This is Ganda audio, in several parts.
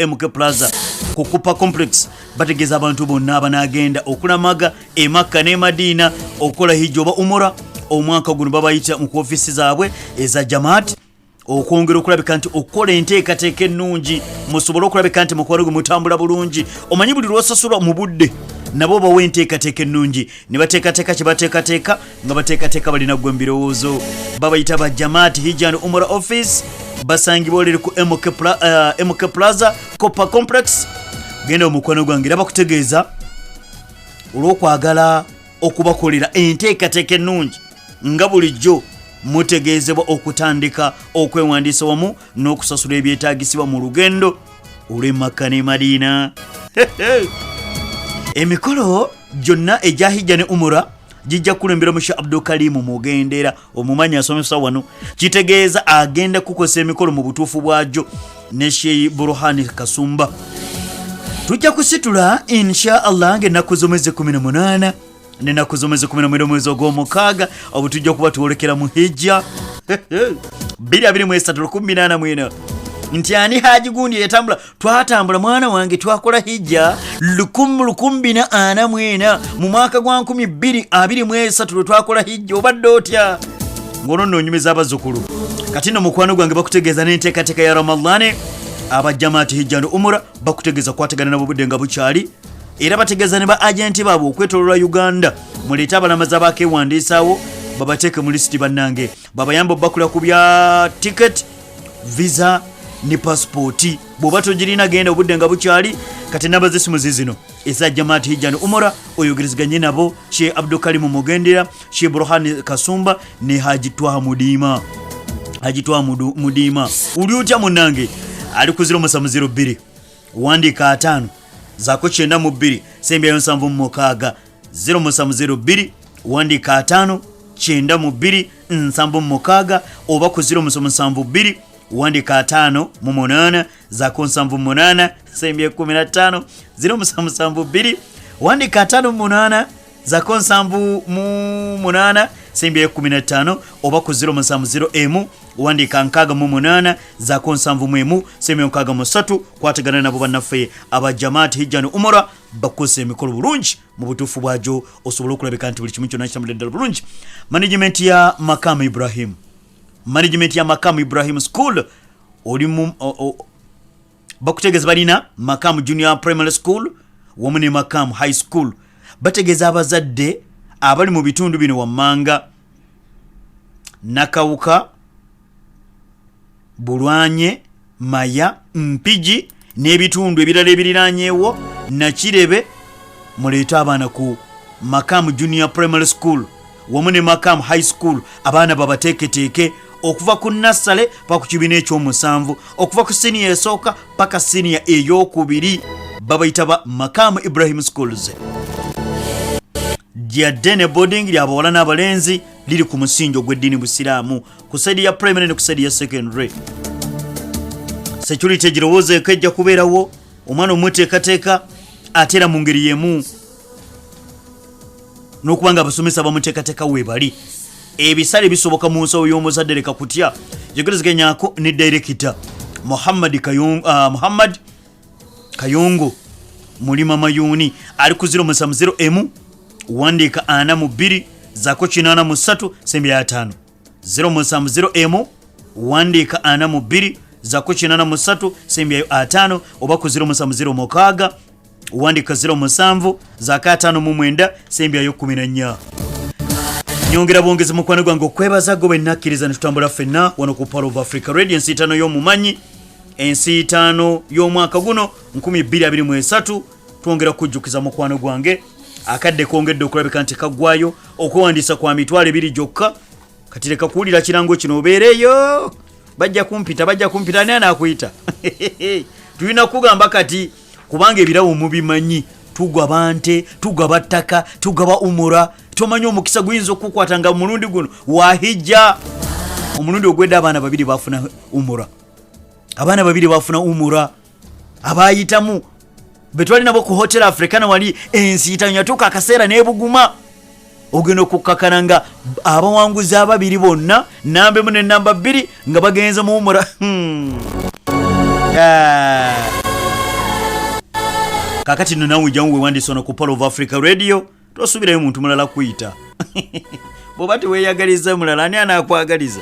MK Plaza ku Kupa Complex bategeeza abantu bonna abanaagenda okulamaga e Makka ne Madiina okukola hijja oba umura omwaka guno babayita mu ofiisi zaabwe eza Jamaat okwongera okulabika nti okukola enteekateeka ennungi musobole okulabika nti mukwano gwe mutambula bulungi. Omanyi buli lwosasulwa mu budde nabo bawa enteekateeka ennungi ne bateekateeka kye bateekateeka nga bateekateeka balina gwe mu birowoozo. Babayita ba Jamaat Hijja and Umrah Office, basangibwa oliri ku MK Plaza Copper Complex. Genda omukwano gwange era bakutegeeza olw'okwagala okubakolera enteekateeka ennungi nga bulijjo mutegeezebwa okutandika okwewandiisa wamu n'okusasula ebyetaagisibwa mu lugendo olw'e Makka ne Madiina. Emikolo gyonna egya hijja ne umura gijja kukulembera Musha Abdulkarimu Mugendera, omumanyi asomesa wano, kitegeeza agenda kukozesa emikolo mu butuufu bwagyo ne Sheikh Burhani Kasumba. Tujja kusitula insha Allah ng'ennaku z'omwezi 18 n'ennaku z'omwezi 19 omwezi ogw'omukaaga obu tujja kuba twolekera mu hijja 2023 14 nti ani Haji gundi eyatambula, twatambula mwana wange, twakola hijja 1444 mu mwaka gwa 2023 lwe twakola hijja. Obadde otya ng'olwo nno onyumiza abazzukulu? Kati nno mukwano gwange bakutegeeza n'enteekateeka ya Ramadhani. Aba Jamaati Hijja ne Umura bakutegeeza kukwatagana nabo budde nga bukyali, era bategeeza ne ba agenti baabwe okwetoloola Uganda, muleete abalamazi abakeewandiisaawo babateeke mu lisiti, bannange babayambe obakula ku bya ticket, visa ne pasipooti. Bw'oba togirina genda obudde nga bukyali. Kati namba z'essimu zizino eza Jamaat Hijja ne Umura, oyogerezeganye nabo, Sheikh Abdulkarimu Mugendera, Sheikh Burhani Kasumba ne Haji Twaha Mudiima. Haji Twaha Mudiima uli otya munnange? Ali ku 0702 wandiika 50 zaako 92 sembyayo 76. 0702 wandiika 50 92 76, oba ku 0772 wandiika 58 zaako 78 sembya 15. 0772 wandiika 58 zaako 78 sembyayo 15, oba ku 0701 wandiika 68 zaako 71 sembyayo 63. Kwatagana nabo bannaffe aba Jamaat Hijja ne Umura bakukozesa emikolo bulungi mu butuufu bwagyo, osobole okulabika nti buli kimu kyonna kitambulira ddala bulungi. Management ya Makamu Ibrahim, management ya Makamu Ibrahim School oli mu bakutegeeza balina Makamu Junior Primary School wamu ne Makamu High School. Bategeeza abazadde abali mu bitundu bino wammanga: Nakawuka, Bulwanye, Maya, Mpigi n'ebitundu ebirala ebiriranyeewo Nakirebe, muleete abaana ku Makamu Junior Primary School wamu ne Makamu High School. Abaana babateeketeeke okuva ku nursery paka ku kibiina ekyomusanvu, okuva ku siniya esooka paka siniya eyokubiri. Babayita ba Makamu Ibrahim Schools. Lya day boarding lyabawala n'abalenzi, liri ku musingi ogw'eddiini busiraamu ku side ya primary ne ku side ya secondary. Security girowoozeeko ejja kubeerawo, omwana omuteekateeka, ate era mu ngeri y'emu n'okuba nga abasomesa bamuteekateeka weebali. Ebisale bisoboka mu nsawo y'omuzadde, leka kutya. Yogerezeganyako ne director Muhammad Kayongo, Muhammad Kayongo Mulima Mayuuni, ali ku 0701 wandiika 42 zaako 83 sembya 5. 0701 wandiika 42 zaako 83 sembyayo 5, oba ku 0706 wandiika 07 zaako 59 sembyayo 14. Nyongera bwongezi mukwano gwange okwebaza gwe bwenakkiriza ne tutambula ffenna wano ku Pearl of Africa Radio, ensiitaano y'omumanyi, ensiitaano y'omwaka guno 2023. Twongera kujjukiza mukwano gwange, akadde kongedde okulabika nti kaggwayo, okwewandiisa kwa 20,000 gyokka. Kati leka kuwulira kirango kino obeereyo, bajja kumpita, bajja kumpita, ani anaakuyita? Tulina kugamba kati kubanga ebirabo mubimanyi, tugaba nte, tugaba ttaka, tugaba umura. Tomanyi omukisa guyinza okukukwata nga mulundi guno wahijja. Omulundi ogwedde abaana babiri bafuna umura, abaana babiri bafuna umura abayitamu betwali nabo ku Hotel Africana wali. Ensiitanyo yatuuka akaseera n'ebuguma, ogenda okukkakana nga abawanguzi ababiri bonna, namba emu ne namba 2, nga bagenze mu umura. Ah. Kakati nno nawe jangu wewandiisa ono ku Pearl of Africa Radio, tosuubirayo muntu mulala kuyita. Bw'oba teweeyagaliza mulala, ani anaakwagaliza?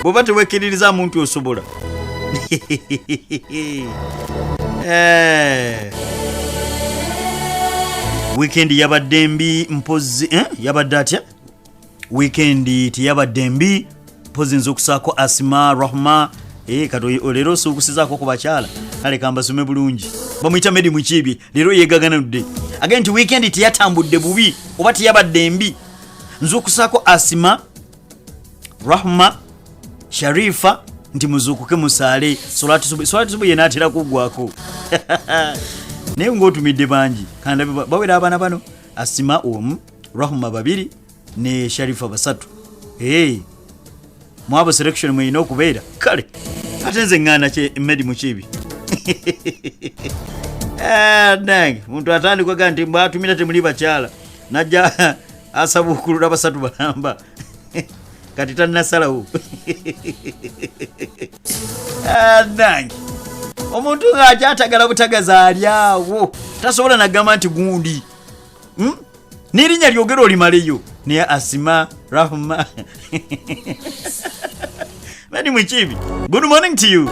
Bw'oba tewekkiririza muntu osobola. Eh. Weekend yabadde mbi mpozi, eh? Yabadde atya? Weekend teyabadde mbi mpozi nza okusaako Asima Rahma. Kati leero osuukusizaako ku bakyala, kale kambasume bulungi. Bamuyita Medi Mukiibi, leero yeegaganudde agende nti weekend teyatambudde bubi oba teyabadde mbi. Nza okusaako Asima Rahma Sharifa nti muzuukuke musaale solati subuhi. Solati subuhi yenaatera kuggwako naye ng'otumidde bangi kandabe bawera abaana bano Asima omu, Rahma babiri ne Sharifa basatu. Hey, mwabo selection mweyina okubeera. Kale ate nze ŋŋaana kye Medi Mukiibi. Nange muntu atandikwaga nti mbwatumira temuli bakyala, najja asabuukulula basatu balamba, kati tannasalawo. Nange omuntu ng'akyatagala butagazi ali awo tasobola nagamba nti gundi, N'erinnya lyogera olimaleyo, naye Asima Rahma Medi Mukiibi, good morning to you.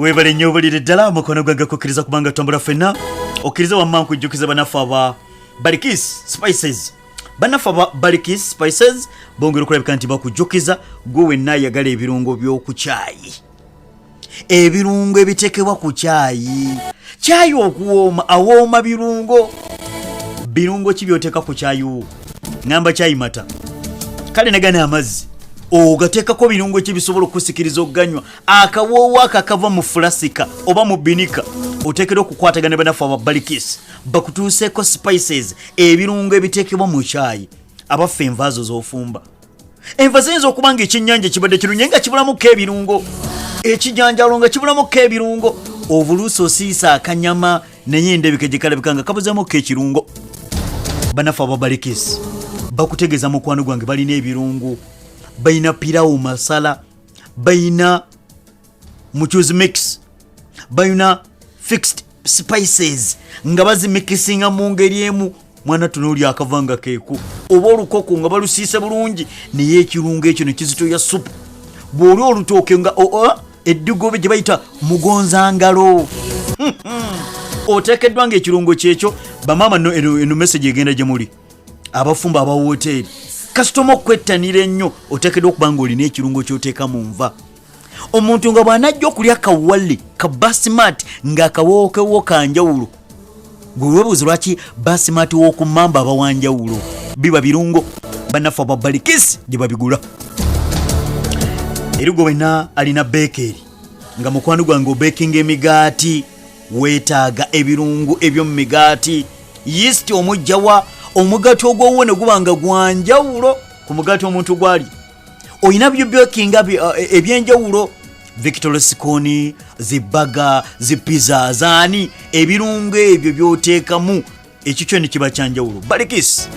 Webale nnyo obulire ddala omukono gwange kukkiriza kubanga tutambula ffenna. Okkiriza wamma nkujjukiza bannaffe aba Balikis Spices. Bannaffe aba Balikis Spices bongera okulabika nti bakujjukiza gwe wenna ayagala ebirungo by'oku kyayi, ebirungo ebitekebwa ku kyayi. Kyayi okuwooma awooma birungo. Birungo ki by'oteeka ku kyayi wo? Ŋŋamba kyayi mata kale nagana amazzi ogateekako birungo ki bisobola okukusikiriza okuganywa? Akawoowo ako akava mu fulasika oba mu binika oteekeddwa okukwatagana ne bannaffe aba Balikis bakutuuseeko spices, ebirungo ebiteekebwa mu kyayi. Abaffe, enva zo z'ofumba, enva ziyinza okuba nga ekyennyanja kibadde kirungi naye nga kibulamuko ebirungo, ekijanjalo nga kibulamuko ebirungo, obuluusi osiisa akanyama naye endabika gye kalabika nga kabuzemuko ekirungo. Bannaffe aba Balikis bakutegeeza mukwano gwange balina ebirungo, balina pirawo masala, balina muchuzi mix, balina fixed spices nga bazimikisinga mu ngeri emu. Mwana tunooli akava nga keeko oba olukoko nga balusiise bulungi naye ekirungo ekyo ne kizitoya supu. Bw'oli olutooke nga eddigobe gye bayita mugonzangalo oteekeddwa ng'ekirungo kyekyo. Bamaama no eno message egenda gye muli abafumba aba woteeri, kasitoma okwettanira ennyo oteekeddwa okuba ng'olina ekirungo ky'oteeka mu nva. Omuntu nga bw'anajja okulya kawale ka basimati ng'akawookewo ka njawulo, gwe weebuuza lwaki basimati w'oku mmamba aba wa njawulo. Biba birungo bannaffe aba Balikisi gye babigula. Erigo wenna alina beekeeri nga mukwano gwange obeekinga emigaati, weetaaga ebirungo eby'omu migaati, yisiti omujjawa omugaati ogwowuwo ne guba nga gwa njawulo ku mugaati omuntu gwali. Olina byobekinga ebyenjawulo, Victoria Sikoni, zibaga, zipiza zaani, ebirungo ebyo byoteekamu ekikyo ne kiba kyanjawulo. Balikis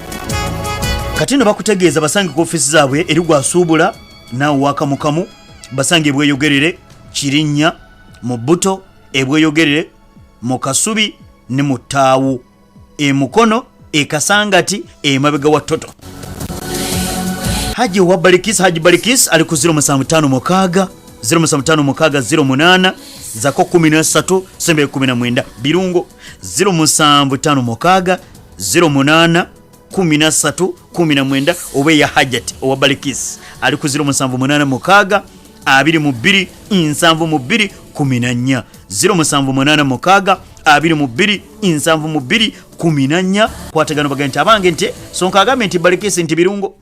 kati no bakutegeeza basange ku ofiisi zaabwe eri gwasuubula naawe wakamukamu, basange ebweyogerere Kirinnya mu Buto, ebweyogerere mu Kasubi ne mu Ttaawo e Mukono e Kasangati emabega wa Toto. Haji wa Balikis, Haji Balikis ali ku 0756 0756 08 zako 13 sembe 19 birungo 0756 08 13 19 oba eya Hajat owa Balikis ali ku 0786 22 72 14 0786 22 72 14. Kwatagano bagende nti abange nti sonka agambye nti Balikisi nti birungo.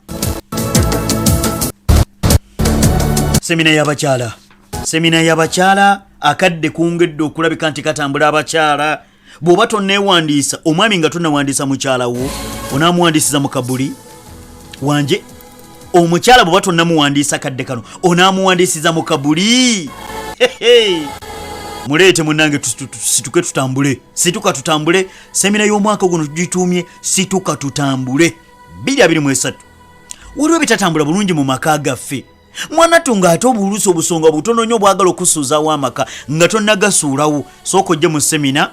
Semina y'abakyala, semina y'abakyala akadde kungedde okulabika nti katambula abakyala. Bw'oba tonneewandiisa omwami nga tonnawandiisa mukyala wo, onaamuwandiisiza mu kabuli wanje. Omukyala bw'oba tonnamuwandiisa kadde kano, onaamuwandiisiza mu kabuli. Muleete munnange, situke tutambule, situka tutambule. Semina y'omwaka guno tugituumye Situka Tutambule 2023. Waliwo ebitatambula bulungi mu maka gaffe mwanattu, ng'ate obuluusi obusonga butono nnyo obwagala okusuuzaawo amaka. Nga tonnagasuulawo, sooka ojje mu semina.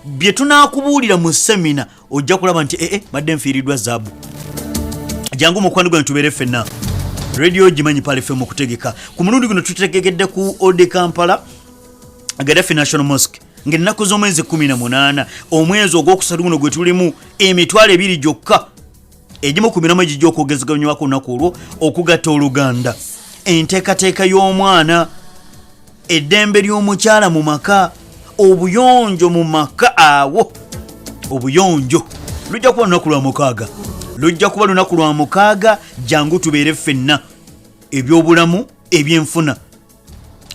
Bye tunaakubuulira mu semina ojja kulaba nti ee eh, eh, badde nfiiriddwa zaabu. Jangu mukwano gwange tubeere ffenna. Radio gimanyi Pale FM okutegeka ku mulundi guno tutegekedde ku Ode Kampala Gaddafi National Mosque ng'ennaku z'omwezi 18 omwezi ogwokusatu guno gwe tulimu, 20,000 gyokka egimu ku miramu egijja okwogezeganywa ku lunaku olwo okugatta oluganda, enteekateeka y'omwana, eddembe ly'omukyala mu maka, obuyonjo mu maka. Awo obuyonjo lujja kuba lunaku lwa mukaaga, lujja kuba lunaku lwa mukaaga. Jangu tubeere ffenna, ebyobulamu, ebyenfuna,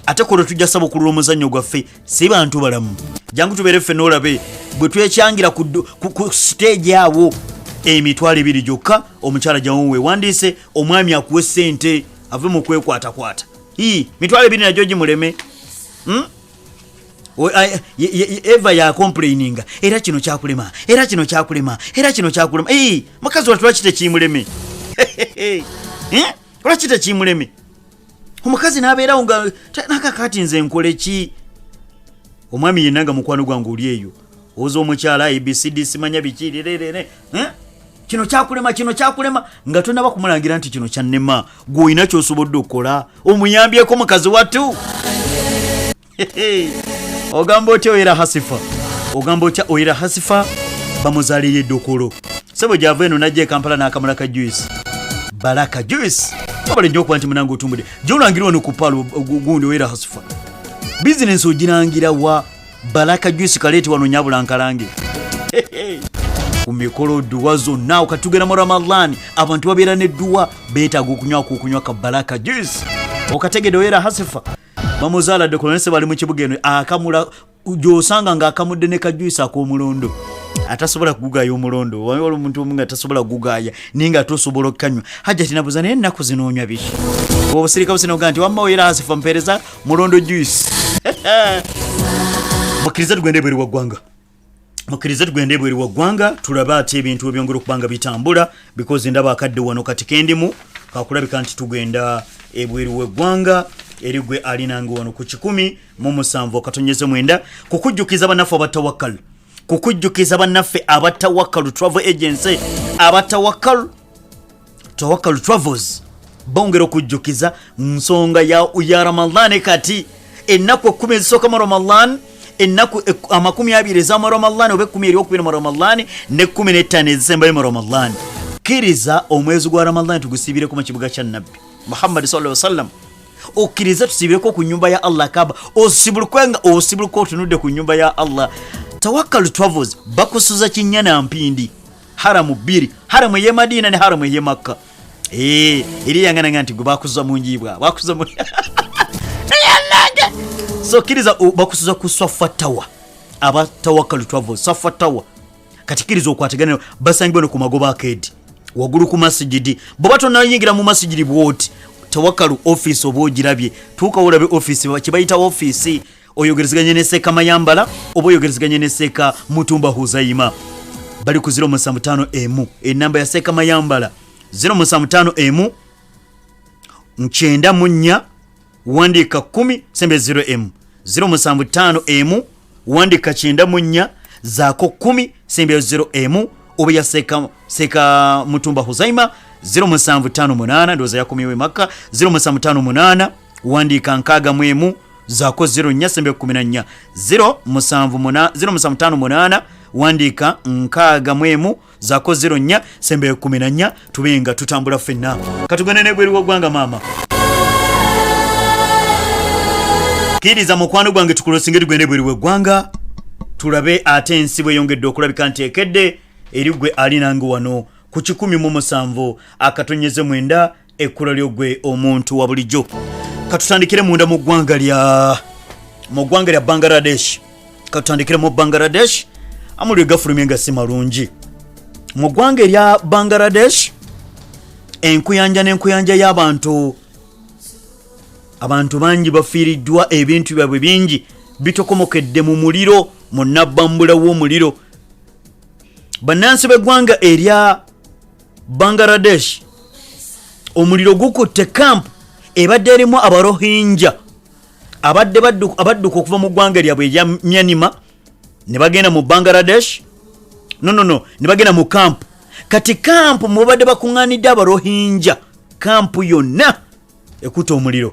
ate kolwo tujja saba okulula omuzannyo gwaffe si bantu balamu. Jangu tubeere ffenna olabe bwe twekyangira ku siteegi awo. 20,000 gyokka. Omukyala jawo wewandiise, omwami akuwe ssente ave mu kwekwatakwata. Ii, 20,000 nagyo gimuleme, Eva yacomplaininga, era kino kyakulema, era kino kyakulema, era kino kyakulema. Ii, mukazi watu lwaki tekimuleme? Eh? Lwaki tekimuleme? Omukazi n'abeerawo nga nakakati nze nkole ki? Omwami yenna nga mukwano gwange oli eyo oza omukyala ABCD simanya biki lererere, eh? Kino kyakulema, kino kyakulema, nga tonaba kumulangira nti kino kyannema. Gwe olina kyosobodde okukola omuyambyeko mukazi wattu. Ogamba otya oyera Hasifa? Ogamba otya oyera Hasifa? Bamuzaalira eddokolo sebo gyava eno najja e Kampala n'akamula ka juice, Baraka Juice. Wabale nnyo okuba nti munange otumbudde gyolangira wano ku paalo gundi. Oyera Hasifa, bizinensi ogirangira wa? Baraka Juice kaleeti wano nyabula nkalange ku mikolo, dduwa zonna. Okatugenda mu Ramadan, abantu babeera nedduwa, beetaaga okunywako okunywa ka Baraka Juice. Okategedde? Oyera Hasifa bamuzaala ddokolo naye bali mu kibuga eno akamula gyosanga ng'akamudde ne kajuice ak'omulondo atasobola kugugaya omulondo. Waliwo omuntu omu nga tasobola kugugaya naye nga tosobola okukanywa. Hajja tinabuza naye ennaku zino onywa biki? Obusirika businoga nti wamma oyera Hasifa mpeereza mulondo juice. Mukkirize tugende ebweru wa ggwanga, mukkirize tugende ebweru wa ggwanga tulabe ate ebintu ebyongera okuba nga bitambula, because ndaba akadde wano kati kendimu kakulabika nti tugenda ebweru w'eggwanga. Eri gwe alinange wano ku 107.9, kukujjukiza bannaffe abatawakal, kukujjukiza bannaffe abatawakal Travel Agency, abatawakal Tawakal Travels bongera okujjukiza nsonga ya Ramadan. Kati ennaku 10 ezisooka mu Ramadan, ennaku 20 ezamu Ramadan oba 10 eryokubiri mu Ramadan ne 15 ezisembayo mu Ramadan, kkiriza omwezi gwa Ramadan tugusiibireko mu kibuga kya Nabbi Muhammad sallallahu alaihi wasallam. Okkirize tusiibireko ku nyumba ya Allah Kaba, osibulukwe nga osibuluka otunudde ku nyumba ya Allah. Tawakal Travels bakusuza kinnya na mpindi, haramu bbiri, haramu ey'e Madiina ne haramu ey'e Makka. Eh, eri yangananga nti gwe bakuza mu njiibwa, bakuza mu nayanange. So kkiriza bakusuza ku Safa Tower, aba Tawakal Travels, Safa Tower. Kati kkiriza okwategana, basangibwa no ku magoba akeedi waggulu ku masigidi. Bw'oba tonayingira mu masigidi bwoti Tawakalu office oba ogirabye, tuuka olabe office kye bayita office, oyogerezeganye ne Seeka Mayambala oba oyogerezeganye ne Seeka Mutumba Huzayima. Bali ku 075 emu, enamba ya Seeka Mayambala 075 emu 94 wandiika 10 sembe 0 m, 075 emu wandiika 94 zaako 10 sembe 0 m, oba ya Seeka Mutumba Huzaima 0758, ndowooza yakomyewo Emakka, 0758 wandiika 61 zaako 04 sembe 14, 0758 wandiika 61 zaako 04 sembe 14, tube nga tutambula ffenna. Katugende nebweru w'oggwanga. Maama kkiriza mukwano gwange tukulosinge tugende ebweru w'eggwanga tulabe ate ensi bweyongedde okulabika nti ekedde. Eri gwe ali nange wano ku 107.9, ekkula lyo gwe omuntu wa bulijjo. Katutandikire munda mu ggwanga lya Bangladesh. Katutandikire mu Bangladesh. Amuliro gafulumye nga si malungi mu ggwanga erya Bangladesh. Enkuyanja n'enkuyanja y'abantu, abantu bangi bafiiriddwa, ebintu byabwe bingi bitokomokedde mu muliro, mu nabbambula w'omuliro. Bannansi b'eggwanga erya Bangladesh, omuliro gukutte kampu ebadde erimu Abarohinja abadde abadduka okuva mu ggwanga lyabwe erya Myanmar. Ne bagenda mu Bangladesh, no no no, ne bagenda mu kampu. Kati kampu mubadde bakuŋŋaanidde Abarohinja, kampu yonna ekutte omuliro,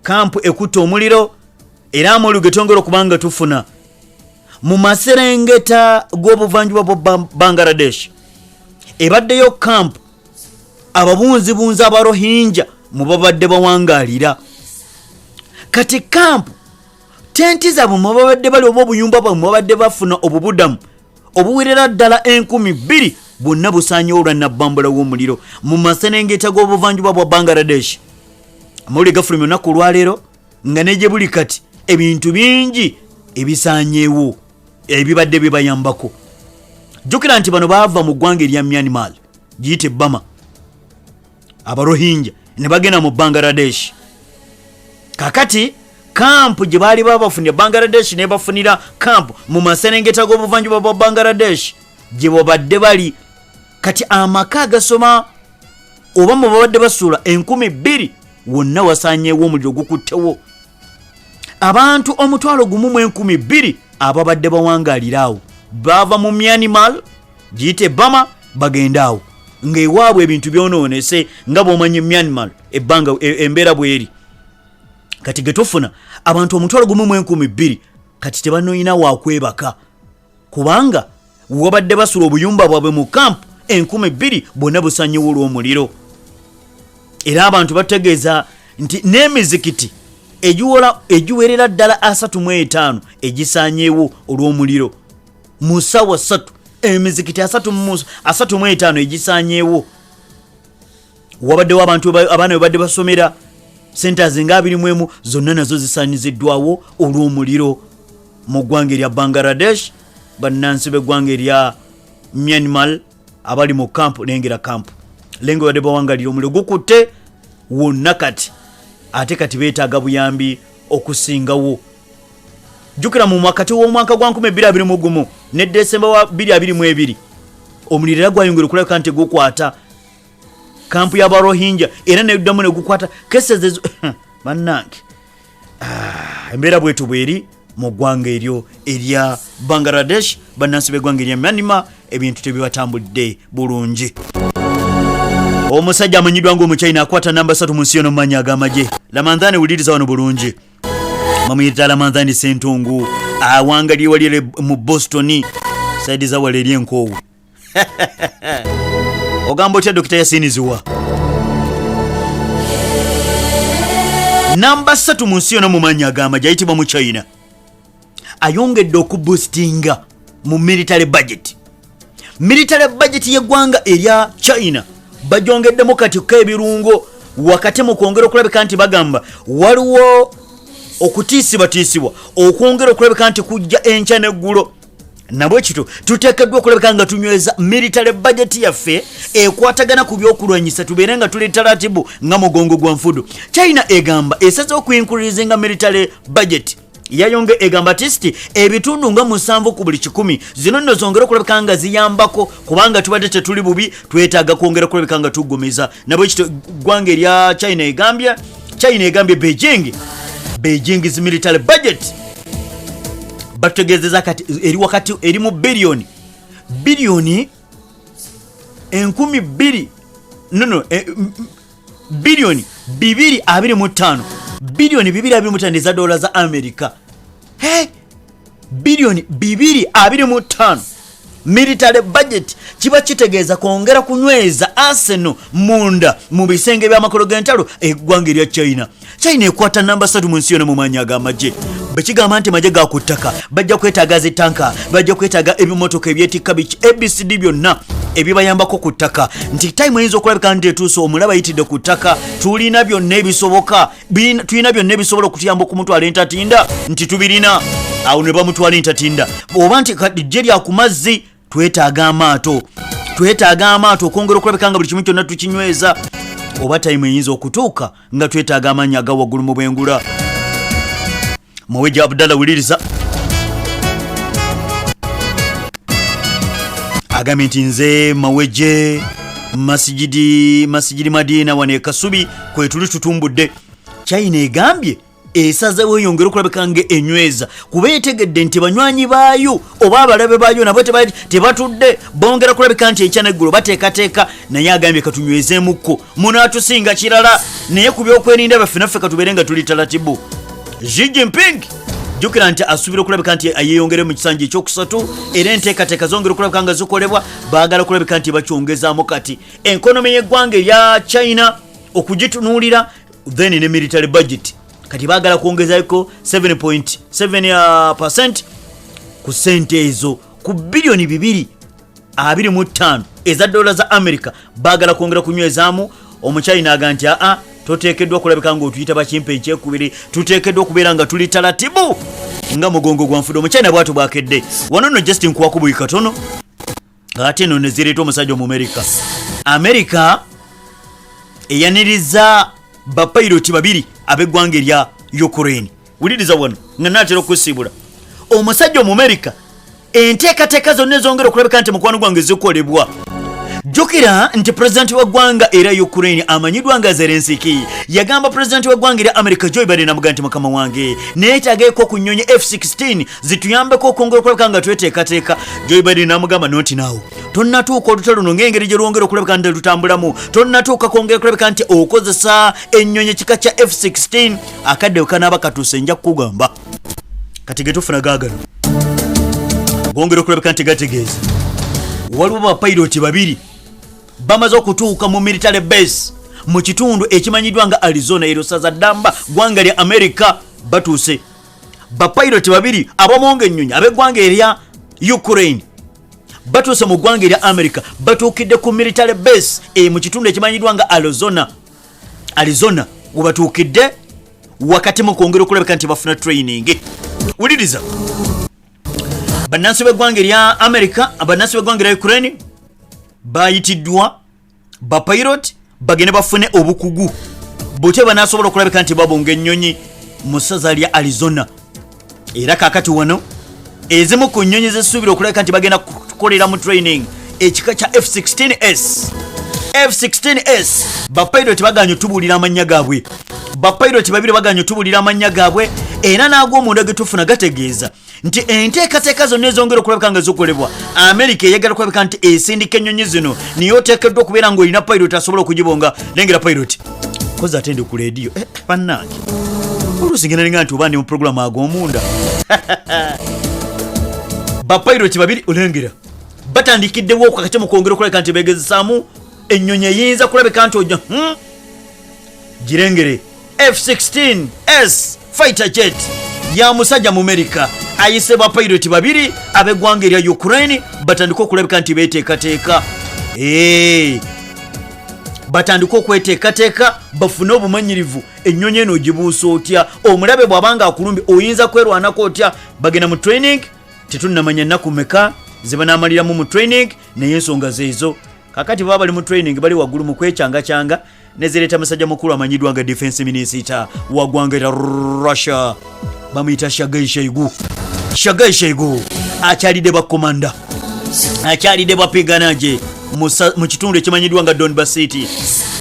kampu ekutte omuliro. Era amawulire ge twongera okuba nga tufuna mu maserengeta g'obuvanjuba bwa Bangladesh, ebaddeyo kampu ababunzibunzi Abarohinja mu babadde bawangaalira. Kati kampu, tenti zaabwe mwe babadde bali oba obuyumba bwabwe mwe babadde bafuna obubudamu obuwerera ddala 2000, bwonna busaanyewo olwa nabbambula w'omuliro mu maserengeta g'obuvanjuba bwa Bangladesh. Amawulire gafulumya olunaku olwaleero nga ne gye buli kati ebintu bingi ebisaanyeewo ebibadde bibayambako. Jjukira nti bano baava mu ggwanga erya Myanmar, giyite Bama, Abarohinja, ne bagenda mu Bangladesh. Kakati kampu gye baali babafunira, Bangladesh nebafunira kampu mu maserengeta g'obuvanjuba bwa Bangladesh gye babadde bali. Kati amaka agasoma oba mwe babadde basuula 2000 wonna wasanyeewo omuliro gukuttewo abantu 1,012 ababadde bawangaalira awo. Baava mu Myanmar, giyite Bama, bagenda awo ng'ewaabwe ebintu byonoonese, nga bw'omanyi Myanmar ebbanga embeera bweri. Kati ge tufuna abantu 1,012 kati tebanoyina wakwebaka, kubanga wabadde basula obuyumba bwabwe mu kampu 2000 bwonna busanyewo olw'omuliro. Era abantu bategeeza nti n'emizikiti egiwerera ddala 35 egisanyeewo olw'omuliro mu ssaawa 3, emizikiti 35 egisanyeewo. Wabaddewo abantu abaana bwe badde basomera, centers nga 21 zonna nazo zisaanyiziddwawo olw'omuliro mu ggwanga erya Bangladesh. Bannansi b'eggwanga erya Myanmar abali mu kampu, lengera kampu lenga badde bawangalira, omuliro gukutte wonna kati, ate kati beetaaga buyambi okusingawo. Jjukira mu wakati w'omwaka gwa 2021 ne Desemba wa 2022 omuliro era gwayongera okulabika nti gukwata kampu y'Abarohinja, era neddamu ne gukwata cases ezo. Bannange, embeera bwetu bweri mu ggwanga eryo erya Bangladesh. Bannansi b'eggwanga erya Myanmar ebintu tebibatambudde bulungi. Omusajja amanyiddwa ng'Omuchina akwata namba 3 mu nsi yono mu maanyi ag'amagye, Lamandhani, wuliriza wano bulungi, bamuyita Lamandhani Sentungu, awangalire wali mu Boston, side zawala eri enkoowu. Ogamba otya, Dokita Yasiniziwa? Namba 3 mu nsi yonna mu maanyi ag'amagye ayitibwa mu China ayongedde okuboostinga mu military budget. Military budget y'eggwanga erya China bagyongeddemu kati ko ebirungo, wakati mu kwongera okulabika nti bagamba waliwo okutiisibwatiisibwa okwongera okulabika nti kujja enkya n'eggulo. Nabwe kityo tuteekeddwa okulabika nga tunyweza military budget yaffe ekwatagana ku byokulwanyisa, tubeere nga tuli taratibu nga mugongo gwa nfudu. China egamba esaze okuincreasinga military budget yayonge, egamba tisiti ebitundu nga 7 ku buli 100. Zino nno zongere okulabika nga ziyambako, kubanga tubadde tetuli bubi, twetaaga kwongera okulabika nga tuggumiza. Nabwe kityo ggwanga erya China egambye, China egambye Beijing's military budget batutegeezeza kati eri wakati eri mu biliyoni 2000, no, biliyoni 225, biliyoni 225 eza dola za America. Hey! Biliyoni 225 military budget kiba kitegeeza kwongera kunyweza arsenal munda mu bisenge by'amakolo g'entalo eggwanga erya China. China ekwata namba 3 mu nsi yonna mu maanyi ag'amagye. Bwe kigamba nti magye ga ku ttaka, bajja kwetaaga zitanka, bajja kwetaaga ebimotoka ebyetikka biki, ABCD byonna ebibayambako ku ttaka, nti time eyinza okulabika nti etuuse omulaba ayitidde ku ttaka. Tulina byonna ebisoboka, tulina byonna ebisobola okutuyamba okumutwala entatinda, nti tubirina awo ne bamutwala entatinda, oba nti ggye lya ku mazzi, twetaaga amaato, twetaaga amaato okwongera okulabika nga buli kimu kyonna tukinyweza, oba time eyinza okutuuka nga twetaaga amaanyi aga waggulu mu bwengula. Muweja Abdallah, wuliriza, agambye nti nze Maweje, Masijidi Madina wano e Kasubi kwetuli tutumbudde. China egambye Esazeewo eyongere okulabika nga enyweza, kuba etegedde nti banywanyi baayo oba abalabe baayo nabo tebatudde, bongera kulabika nti enkya neggulo bateekateeka. Naye agambye katunywezeemukko, munaatusinga kirala, naye ku byokwerinda baffe naffe katubeere nga tuli talatibu. Xi Jinping jjukira nti asuubira okulabika nti ayeyongere mu kisanja ekyokusatu, era enteekateeka zongera okulabika nga zikolebwa. Baagala kulabika nti bakyongezaamu kati enkonomi y'eggwanga erya China okugitunuulira, then ne military budget kati baagala kwongezako 7.7% ku ssente ezo, ku biliyoni 225 eza dola za America. Baagala kwongera kunywezaamu. Omuchina aga nti aa, toteekeddwa kulabika ng'otuyita bakimpa enkyekubiri, tuteekeddwa okubeera nga tuli talatibu nga mugongo gwa nfude. Omuchina bwatyo bwakedde wano nno. Just nkuwaku buli katono, ate eno ne zireeta omusajja Omumerika. Amerika eyaniriza bapayiroti babiri ab'eggwanga erya Ukraine. Wuliriza wano nga naatera okusiibula omusajja Omumerika. Enteekateeka zonna ezongera okulabika nti mukwano gwange zikolebwa. Jjukira nti pulezidenti w'eggwanga era Ukraine amanyiddwa nga Zelenski yagamba pulezidenti w'eggwanga era America Joe Biden, amugaa nti mukama wange, neetageko ku nnyonyi F16 zituyambeko okwongera okulabika nga tweteekateeka. Joe Biden n'amugamba noti naawo tonnatuuka, olutalo luno ng'engeri gye lwongera okulabika nti lutambulamu, tonnatuuka kwongera okulabika nti okozesa ennyonyi ekika kya F16. Akadde kanaaba katuuse nja kukugamba. Kati getufuna gaagano gongera okulabika nti gategeeza waliwo bapayiroti babiri bamaze okutuuka mu military base mu kitundu ekimanyiddwa nga Arizona, ero saza ddamba ggwanga lya America. Batuuse bapayiroti babiri abamonga ennyonyi ab'eggwanga erya Ukraine, batuuse mu ggwanga erya America, batuukidde ku military base mu kitundu ekimanyiddwa nga Arizona. Arizona webatuukidde wakati mu kwongera okulabika nti bafuna training. Wuliriza, bannansi b'eggwanga erya America, bannansi b'eggwanga erya Ukraine bayitiddwa bapilot bagende bafune obukugu butya banasobola okulabika nti babunga ennyonyi mu ssaza lya Arizona. Era kakati wano ezimu ku nnyonyi zesuubira okulabika nti bagenda kukolera mu training ekika kya F16s, F16s. Bapilot baganye otubuulira amannya gaabwe. Bapilot babiri baganye otubuulira amannya gaabwe, era n'ag'omunda ge tufuna gategeeza nti enteekateeka zonna ezongera okulabika nga zikolebwa, Amerika eyagala kulabika nti esindika ennyonyi zino, niye oteekeddwa okubeera ng'olina pilot asobola okugibonga. Lengera pilot kozi ate ndi ku leediyo. Bannange, oluusi ngenda ninga nti oba ndi mu puroguramu ag'omunda. Bapilot babiri olengera batandikiddewo okakati mu kwongera okulabika nti begezesaamu ennyonyi eyinza kulabika nti ojja Girengere F16s fighter jet ya musajja mu Amerika ayise bapilot babiri ab'eggwanga erya Ukraine batandike okulabika nti beteekateeka, batandike okweteekateeka bafune obumanyirivu. Ennyonyi eno ogibuusa otya? Omulabe bw'abanga akulumbi oyinza kwerwanako otya? Bagenda mu training, tetunnamanya nnaku meka ze banaamaliramu mu training, naye ensonga zeezo. Kakati baba bali mu training, bali waggulu mu kwecyangacyanga, nezireeta musajja mukulu amanyiddwa nga defense minister wa ggwanga lya Russia, bamuyita Sergei Shoigu. Sergei Shoigu akyalidde bakomanda, akyalidde bapiganaje mu kitundu ekimanyiddwa nga Donbas City.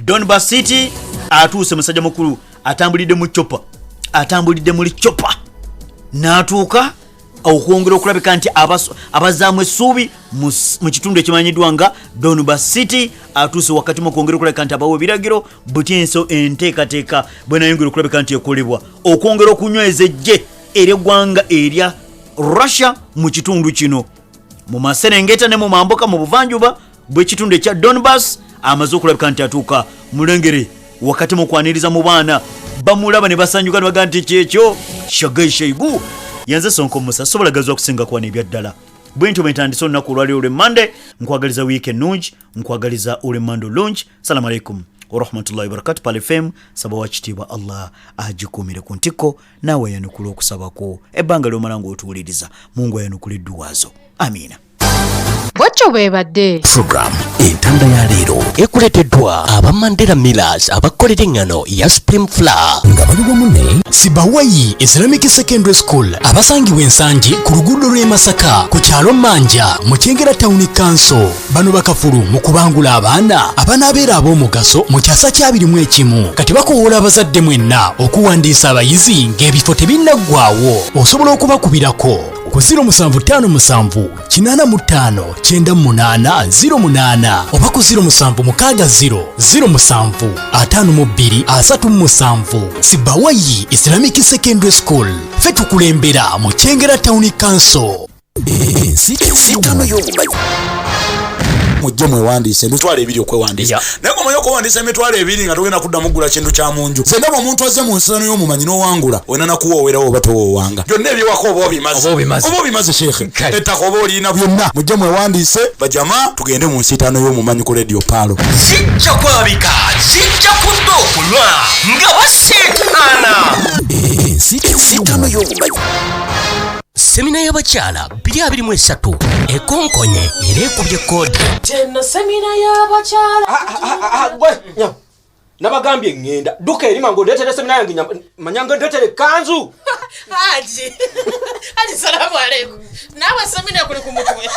Donbas City atuuse musajja mukulu atambulidde mu chopper, atambulidde muli chopper n'atuuka okwongera okulabika nti abazaamu essuubi mu kitundu ekimanyiddwa nga Donbas City. Atuuse wakati mu kwongera okulabika nti abawa ebiragiro buti enso enteekateeka bwenayongera okulabika nti ekolebwa okwongera okunyweza eggye ery'eggwanga erya Russia mu kitundu kino, mu maserengeta ne mu mambuka mu buvanjuba bw'ekitundu ekya Donbas. Amaze okulabika nti atuuka mulengere wakati mu kwaniriza mu baana, bamulaba ne basanyuka ne bagaa nti kyekyo Sergei Shoigu. Yanze Sonko Musa, sobola gazwa kusinga kuwana ebyaddala. Bwentyo bwe ntandise olunaku olwaliro olw'Emmande. Nkwagaliza wiiki ennungi, nkwagaliza olw'Emmande olungi. Salamu alaikum warahmatullahi wabarakatu. Pal FM, saba wa kitiibwa Allah agikuumire ku ntikko, naawe ayanukula okusabako ebbanga lyomala ng'otuwuliriza. Mungu ayanukula edduwaazo, amiina. Bwetyo. Bwatyo bwebadde. Program Entanda ya leero ekuleeteddwa aba Mandela Millers abakolera eŋŋano ya Supreme Flour nga bali wamu ne Sibawayi Islamic Secondary School abasangibwa Ensangi ku luguudo lw'e Masaka ku kyalo Manja mu Kyengera Town Council. Bano bakafulu mu kubangula abaana abanaabeera ab'omugaso mu kyasa kya 21. Kati bakowoola abazadde mwenna okuwandiisa abayizi ng'ebifo tebinnaggwaawo. Osobola okubakubirako ku 0757 85 98 08 oba ku 0760 07 52 37. Sibawayi Islamic Secondary School, ffe tukulembera mu Kyengera Town Council. Ensitano y'obumanyi. Mujje mwewandiise 20,000 okwewandiisa, naye omanyi okwewandiisa 20,000 nga togenda kuddamu kugula kintu kya mu nju. Nze ndaba omuntu azze mu nsitano y'omumanyi n'owangula olina nakuwoowerawo oba towoowanga, byonna ebyewaka oba obimaze, oba obimaze sheekhe, ettaka oba olina, byonna. Mujje mwewandiise bajama, tugende mu nsitano y'omumanyi ku Radio Paalo. Zijja kwabika, zijja kudda okunywa nga baseetaana. Ensitano y'obumanyi. Semina y'abakyala 2023 ekonkonye era ekubye koodi. Teno semina y'abakyala. Gwe nabagambye ŋŋenda dduka eri mangu ndeetere semina yange, manyanga ndeetere ekkanzu. Haji, Haji, salamu aleikum. Naawe semina kuli ku mutwe.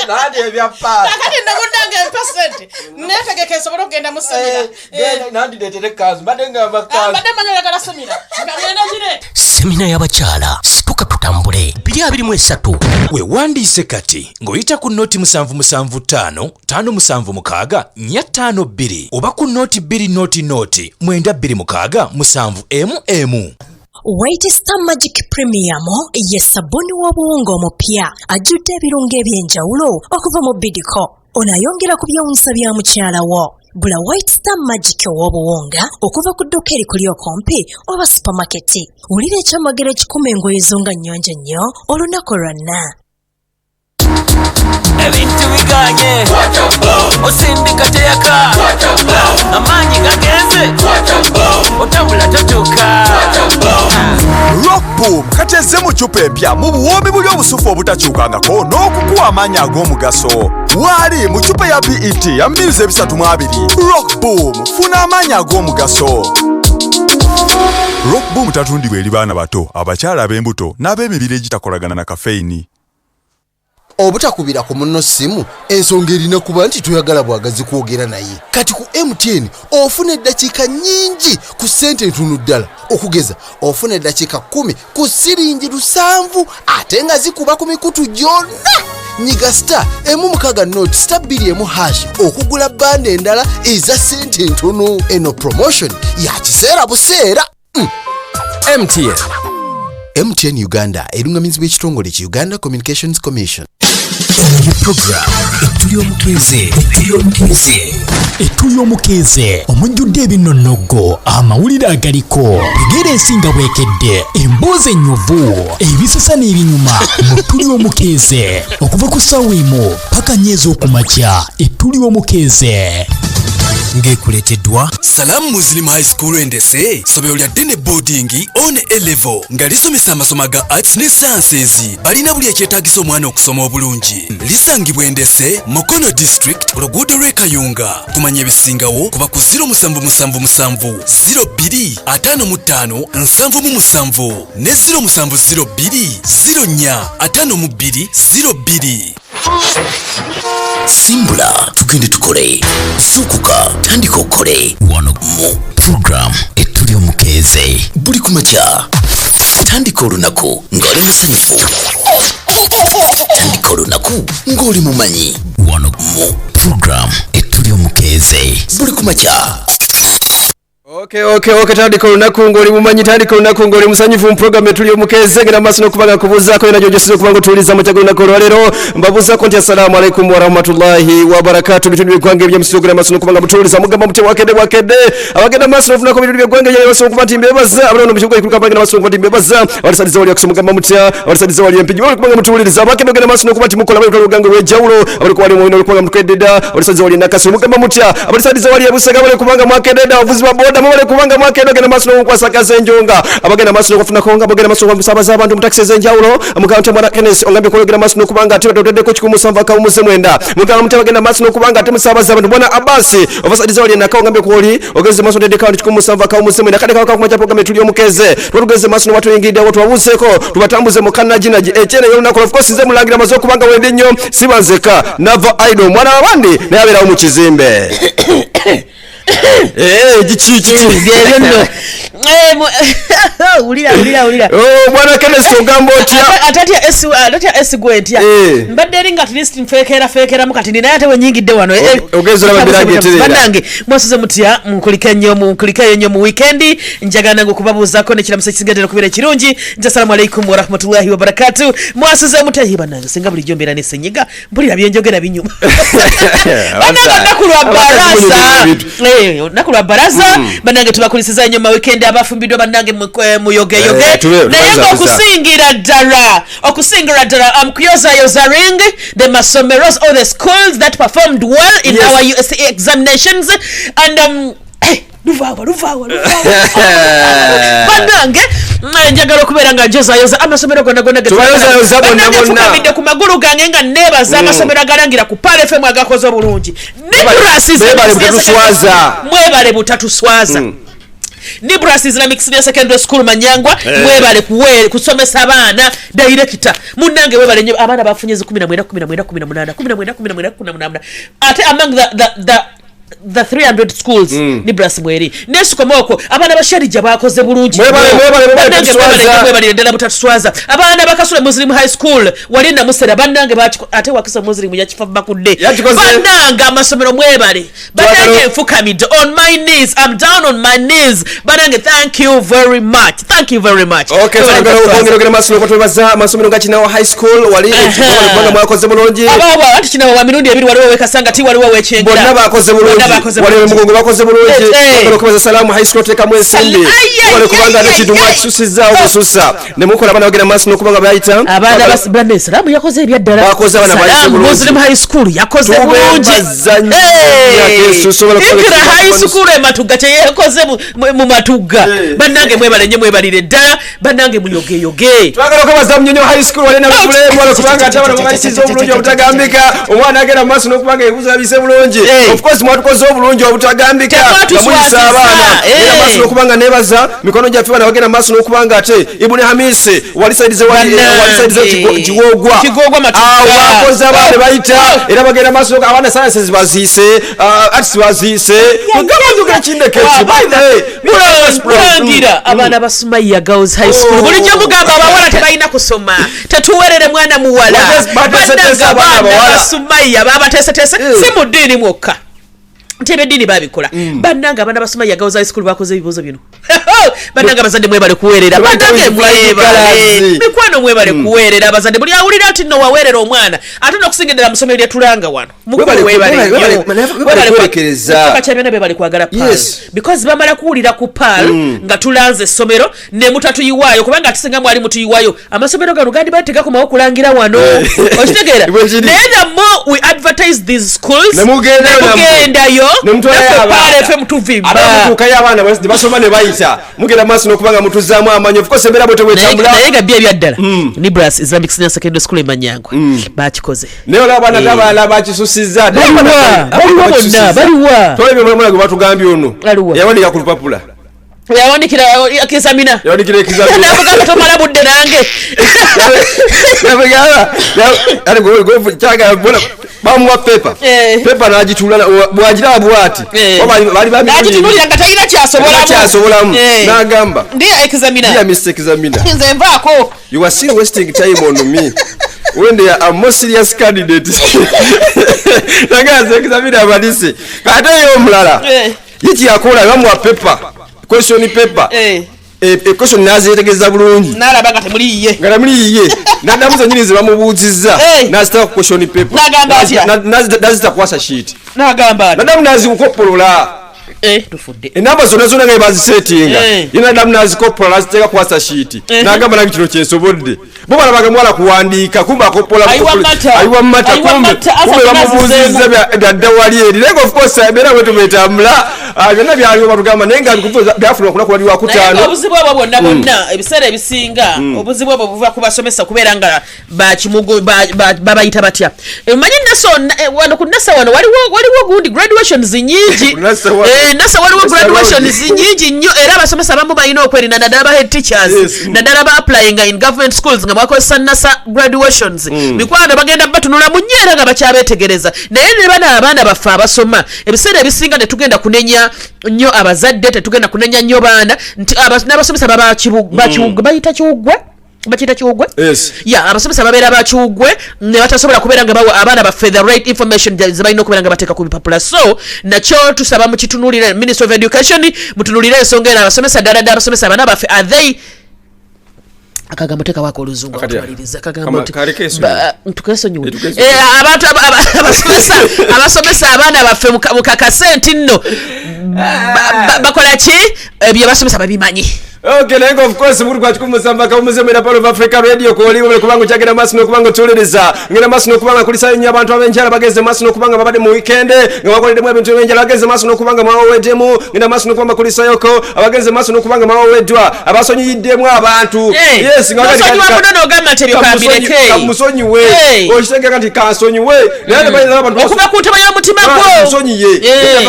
Nanti ebya paasi. Kakati nabundanga empa sente neetegeka nsobole okugenda mu semina. Nanti ndeetere ekkanzu, mbadde ngamba kkanzu. Mbadde manyi oyagala semina ngagenda gireete. Semina y'abakyala, situka tutambule, 2023. Weewandiise kati ng'oyita ku noti 775 576 452 oba ku noti 2 noti noti 926 7 emu. White Star Magic Premium ye sabbuuni w'obuwunga omupya ajjudde ebirungo eby'enjawulo okuva mu Bidco. Ono ayongera ku byewuunyisa bya mukyala wo. Gula White Star Magic ow'obuwunga okuva ku dduuka erikuli okumpi oba supamaketi. Wulira ekyamagero ekikuma engoye zo nga nnyonjo nnyo olunaku lwonna. Ebintu biganye, osindika teyaka, amaanyi gagenze, otambula totuuka. Rock Boom kati ezze mu ccupa empya mu buwoomi buli obusufu obutakyukangako n'okukuwa amaanyi ag'omugaso. Waali mu ccupa ya PET ya mils 320. Rock Boom, funa amaanyi ag'omugaso. Rock Boom tatundibwa eri baana bato, abakyala ab'embuto n'ab'emibiri egitakolagana na kafeyini. Obutakubira ku munno ssimu, ensonga erina kuba nti toyagala bwagazi kwogera naye. Kati ku MTN ofuna eddakiika nnyingi ku ssente entono ddala. Okugeza, ofuna eddakiika 10 ku siringi 7, ate nga zikuba ku mikutu gyonna. Nyiga star 1 6 nought star 2 1 hash okugula bundle endala eza ssente entono. Eno promotion ya kiseera buseera. MTN. MTN Uganda erungamizibwa ekitongole ki Uganda Communications Commission. Eyo program Ettu ly'Omukeeze, Ettu ly'Omukeeze, Ettu ly'Omukeeze omujjudde ebinonnoggo, amawulire agaliko, tegeera ensi nga bwekedde, emboozi ennyuvu, ebisesa n'ebinyuma mu Ttu ly'Omukeeze okuva ku ssaawa 1 paka 4 ez'okumakya. Ettu ly'Omukeeze ng'ekuleeteddwa Salamu Muslim High School Endese, ssomero lya day ne boarding O ne A level nga lisomesa amasomo aga arts ne sciences. Balina buli ekyetaagisa omwana okusoma obulungi. Lisangibwa Endese, Mukono District, ku luguudo lw'e Kayunga. Kumanya ebisingawo kuba ku 0777 02 55 77 ne 0702 04 52 02. Simbula tugende tukole, zuukuka tandika okole wano mu program Ettu ly'Omukeeze buli ku makya. Tandika olunaku ng'oli musanyufu, tandika olunaku ng'oli mumanyi wano mu program Ettu ly'Omukeeze buli ku makya. Okay, tandika olunaku ng'oli mumanyi, tandika olunaku ng'oli musanyufu mu program Etuli Omukeeze. Genda maaso n'okuba nga nkubuuzaako yona gy'ogyosiza okuba nga otuwuliriza mu kyago olunaku olwaleero. Mbabuuzaako nti assalamu alaikum warahmatullahi wabarakatu. Bitundu by'eggwanga ebyemusizo, ogenda maaso n'okuba nga mutuwuliriza, mugamba mutya? Wakedde wakedde. Abagenda maaso n'ofunako bitundu by'eggwanga ebyemusizo okuba nti mbebaza, abali wano mu kibuga ekikulu Kampala, genda maaso n'okuba nti mbebaza, abalisaliza wali akusa, mugamba mutya? Abalisaliza wali Empigi, bali kubanga mutuwuliriza. Abakedde ogenda maaso n'okuba nti mukola bali oluganga olw'enjawulo, abali kuwali mu olikuba nga mutukedde dda. Abalisaliza wali Nakasi, mugamba mutya? Abalisaliza wali Ebusega, bali kubanga mwakedde dda. Abavuzi ba boda. Mwebale kubanga mwaka genda maaso n'okukwasakaza enjonga, abagenda maaso n'okufunako nga bagenda maaso n'okusaabaza abantu mu takisi ez'enjawulo. Mugamba mwana Kenneth, ongambye kwogera maaso n'okubanga ate oteddeko 179. Mugamba mutya bagenda maaso n'okubanga ate musaabaza abantu. Bwana Abasi obasaidiza wali nakawo, ngambye kwoli ogeze maaso oteddeko 179. Kale kawaka kumacha program tuli omukeze twatugeze maaso n'obatuyingiddewo, tubabuuseeko, tubatambuze mu kannaginaji ekyene y'olunaku. Of course nze mulangira amaze okubanga wendi nnyo, siba nzeka, nava idol omwana w'abandi naye abeerawo mu kizimbe. Eh, kiki kiki? Byebyo nno. Eh, wulira, wulira, wulira. Oh, bwana Kenneth, ogamba otya? Atatya S, atatya S gwe ntya. Mbadde eri nga at least nfeekera feekeramu kati ninaye ate wenyingidde wano. Ogenze olaba emirango etereera. Bannange, mwasuze mutya? Munkulike nnyo, munkulikeyo nnyo mu weekend. Njagala nange okubabuuzaako n'ekiramuso ekisinga okubeera ekirungi nti assalamu alaikum warahmatullahi wabarakatu. Mwasuze mutya? Ye bannange, singa bulijjo mbeera nesenyiga, mpulira byenjogera binyuma. Bannange, olunaku lwa baraza. Olunaku lwa baraza. Bannange, tubakulisiza nnyo ma weekend. Abafumbiddwa bannange, muyogeyoge. Naye Tubazabuza. nga okusingira ddala kuyozayozaring the masomeros or the schools that performed well in our USCE examinations and luvaawa, luvaawa, luvaawa. Bannange, njagala okubeera nga njozayoza amasomero gonna gonna ge Tubayozayoza bonna Bannange, bonna. nfukamidde ku magulu gange nga neebaza amasomero agalangira ku Pearl FM agakoze obulungi. Beebale butatuswaza. Mwebale butatuswaza. Nibras Islamic Senior Secondary School Manyangwa, mwebale kusomesa abaana. Director munnange, webale nnyo. Abaana bafunye zi 19, 19, 18, 19, 19, 18. Ate among the 300 schools, Nibras mweri nesikoma okwo. Abaana ba Sharija bakoze bulungi. Mwebale, mwebale, mwebale Bannange, kutuswaza. mwebale nnyo, mwebalire ddala butatuswaza. Abaana bakasule Muslim High School wali Namusera, bannange ate Wakisa Muslim yakifa bakudde. Yakikoze. Bannange, amasomero mwebale. Bannange, nfukamidde on my knees, I'm down on my knees. Bannange, thank you very much, thank you very much. Okay, Mwebale twagala butatuswaza. okwongera ogenda maaso n'okutwebaza amasomero nga Kinawa High School wali, kubanga mwakoze bulungi. Abawa ati Kinawa wa mirundi ebiri, waliwo wekasanga ti waliwo wekyengera. Bonna bakoze bulungi. Bonna bakoze Wali bulungi. Mugongo bakoze bulungi. Twagala okwebaza Salaamu High School, teekamu ensimbi. Ai, ai, Wale kubanga ai, nekintu ai, ai. mwakisusizaawo bususa ne mukola abaana bagenda maaso n'okuba nga bayita. Abaana bane Salaamu yakoze ebyaddala. Bakoze, abaana bayise Salaamu bulungi. Muslim High School yakoze bulungi. Tubeebaza nnyo emyaka esusse, osobola kukola Ikra ekintu High ekyo. School ematugga kyeyekoze mu Matugga. Bannange, mwebale nnyo, mwebalire ddala. Bannange, muyogeyoge. Twagala okwebaza Munyonyo High School wali nabulemu, wale kubanga ate abaana mubayisiza obulungi obutagambika. Omwana agenda mu maaso n'okuba nga ebibuuzo abise bulungi. Of course mwatukoze obulungi obutagambika nga muyisa abaana. Genda maaso n'okuba nga nebaza mikono gyaffe bana bagenda maaso n'okuba nga ate Ibuni Hamisi wali saidize, wali wali saidize Kigoogwa. Kigoogwa, Matugga. Awo bakoze abaana bayita era bagenda maaso n'okuba abaana sciences baziise, arts baziise. Kugamba njogera kindeke eki, by the way. Mulangira abaana ba Sumaya Girls High School, bulijjo mugamba abawala tebalina kusoma, tetuwerere mwana muwala. Bateeseteese Bannange, abaana abaana abawala. ba Sumaya babateeseteese, si mu ddiini mwokka nti ebeddiini babikola. Bannange, abaana ba Sumaya Girls High School bakoze ebibuuzo bino. Bannange, abazadde mwebale kuweerera. Tebayita Bannange, with flying mwebale. colours. Mikwano, mwebale kuweerera. Abazadde, buli awulira nti nno waweerera omwana, ate n'okusinga ddala mu ssomero lyetulanga wano. Mukulu, Webale- webale webale- nnyo. webale Webale kwerekereza. Ekisooka kya byonna, bebale kwagala Pearl. Because bamala kuwulira ku Pearl nga tulanze essomero ne mutatuyiwaayo, kubanga ate singa mwali mutuyiwaayo, amasomero gano gandibadde tegakomawo kulangira wano. Okitegeera? Bwe kiri. Naye the more we advertise these schools, Ne mugendayo nammwe. ne mugendayo, Ne mutwalayo naffe abaana. Pearl FM tuvimba. Ate mutuukayo abaana ne basoma ne bayita, mugenda maaso n'okuba nga mutuzaamu amaanyi. Of course embeera bwe tebwetambula. Naye nga byo ebyaddala, Nibras Islamic Senior Secondary School emanyangwa bakikoze. Naye olaba abaana abalala bakisusizza. Baliwa? Baliwa bonna? Baliwa? Tolabye omwana gwe batugambye ono? Aliwa? Yawandika ku lupapula. Yawandikira examiner. Yawandikira examiner. Namugamba, tomala budde nange. Yabagamba, ate kyagala bona bamuwa pepa. Pepa n'agituula, bw'agiraba bw'ati, oba bali N'agitunulira nga talina kyasobolamu. Kyasobolamu. N'agamba, "Dear examiner." "Dear Mr. Examiner." "Nze nvaako." "You are still wasting time on me when there are more serious candidates." Nagaza examiner abalise. Ate ye omulala ye kyeyakola, bamuwa paper, question paper, question nazetegeza bulungi. N'alaba nga temuliiye. Nga temuliiye, naddamu zenyini ze bamubuuzizza, nazitaka ku question paper. N'agamba atya? Nazita ku answer sheet. N'agamba atya? Naddamu nazikopolola. Tufudde. Enamba zonna zonna nga bazisetinga, ye naddamu nazikopola, naziteeka ku answer sheet. N'agamba, "Nange kino kyensobodde." Bo balabaga mwala kuwandiika, kumbe akopola. Ayiwa mata. Ayiwa mata. Ayiwa Kumbe mata, asa kumbe zonna bamubuuzizza azizeemu. byadda wali eri. Naye nga of course embeera bwe tubetambula. Ah, byonna byaliwo batugamba, naye nga byafuluma ku lunaku lwali Naye nga lwakutaano. Obuzibu obwo bwonna bwonna, ebiseera ebisinga obuzibu obwo buva ku basomesa kubeera nga bakimugu babayita batya? Omanyi Nasa wano ku Nasa wano waliwo gundi graduations nyingi. Nasa wano. Nasa waliwo Nasa graduations road. nyingi nnyo, era abasomesa abamu balina okwerinda, naddala ba head teachers, naddala ba applyinga in government schools nga bakozesa Nasa graduations. Mikwano, bagenda batunulamu nnyo era nga bakyabetegereza. Naye ne bano abaana baffe abasoma, ebiseera ebisinga tetugenda kunenya nnyo abazadde, tetugenda kunenya nnyo baana, nti n'abasomesa baba bakiwugwe, bayita kiwugwe, bakiyita kiwugwe. Yes. Ya, abasomesa babeera bakiwugwe ne batasobola kubeera nga bawa abaana baffe the right information ze balina okubeera nga bateeka ku bipapula. So nakyo tusaba mukitunulire, Ministry of Education, mutunulire ensonga eno. Abasomesa, ddala ddala abasomesa, abaana baffe, are they, akagambo tekawako oluzungu. Akatya? Akatwaliriza akagambo nti Kale kesonyiwe. Tukesonyiwe. Tukesonyiwe. Abantu abasomesa abaana baffe, mukakase nti nno bakola ki? Bye basomesa babimanyi. Okay, naye nga of course mukulu gwa 107 akawumuze Pearl of Africa Radio kwoli webale kubanga okyagenda maaso n'okubanga otuwuliriza. Ngenda maaso n'okubanga kulisayo nnyo abantu ab'enjala bagenze maaso n'okubanga babadde mu weekend nga bakoleddemu ebintu ebyenjala, bagenze maaso n'okubanga mwaweddemu. Ngenda maaso n'okubanga kulisayoko abagenze maaso n'okubanga mwaweddwa, abasonyiyiddemu abantu. Yes, nga Nosonyiwa muno n'ogamba nti ebyo kambireke. Kamusonyiwe. Okitegeka nti kansonyiwe, naye tebalina abantu Okuva ku ntebe y'omutima gwo. Nsonyiye.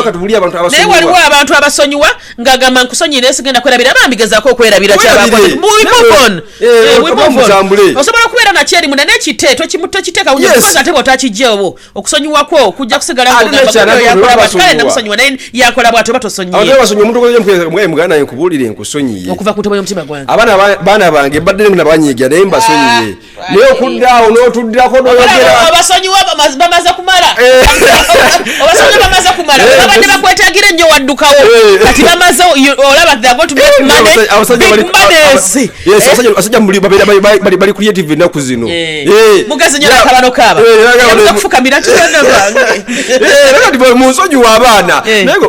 Katubuli abantu Naye abasonyiwa. Waliwo abantu abasonyiwa ng'agamba nkusonyiye naye sigenda kwerabira, bambi gezaako okwerabira. Werabire. Kyabakoze. We move on. We Oba move on. mutambule. Osobola okubeera nakyeri munda nekite tokiteeka because ate bw'otakijjeewo okusonyiwako kujja kusigala Ate ng'ogamba nekyala kuno yakola nabo bw'ati, kale basonyiwa. namusonyiwa naye yakola bw'ati, oba Abantu tosonyiye. abasonyiwa, omuntu okoze muganda naye nkubuulire nkusonyiye. Okuva ku ntebe y'omutima gwange. Abaana baana bange mbadde nabanyiiga naye mbasonyiye, naye okudda awo n'otuddako n'oyogera. Obasonyiwa bamaze kumala, obasonyiwa bamaze kumala. Babadde bakwetagira ennyo, waddukawo, kati bamaze olaba they are going to make money, Abasajja big monies. Yes, abasajja muli babeera bali creative ennaku zino. Mugezi nnyo nakabano kaaba. Yamuza kufukamira nti bana bange. Era kati munsonyiwa abaana.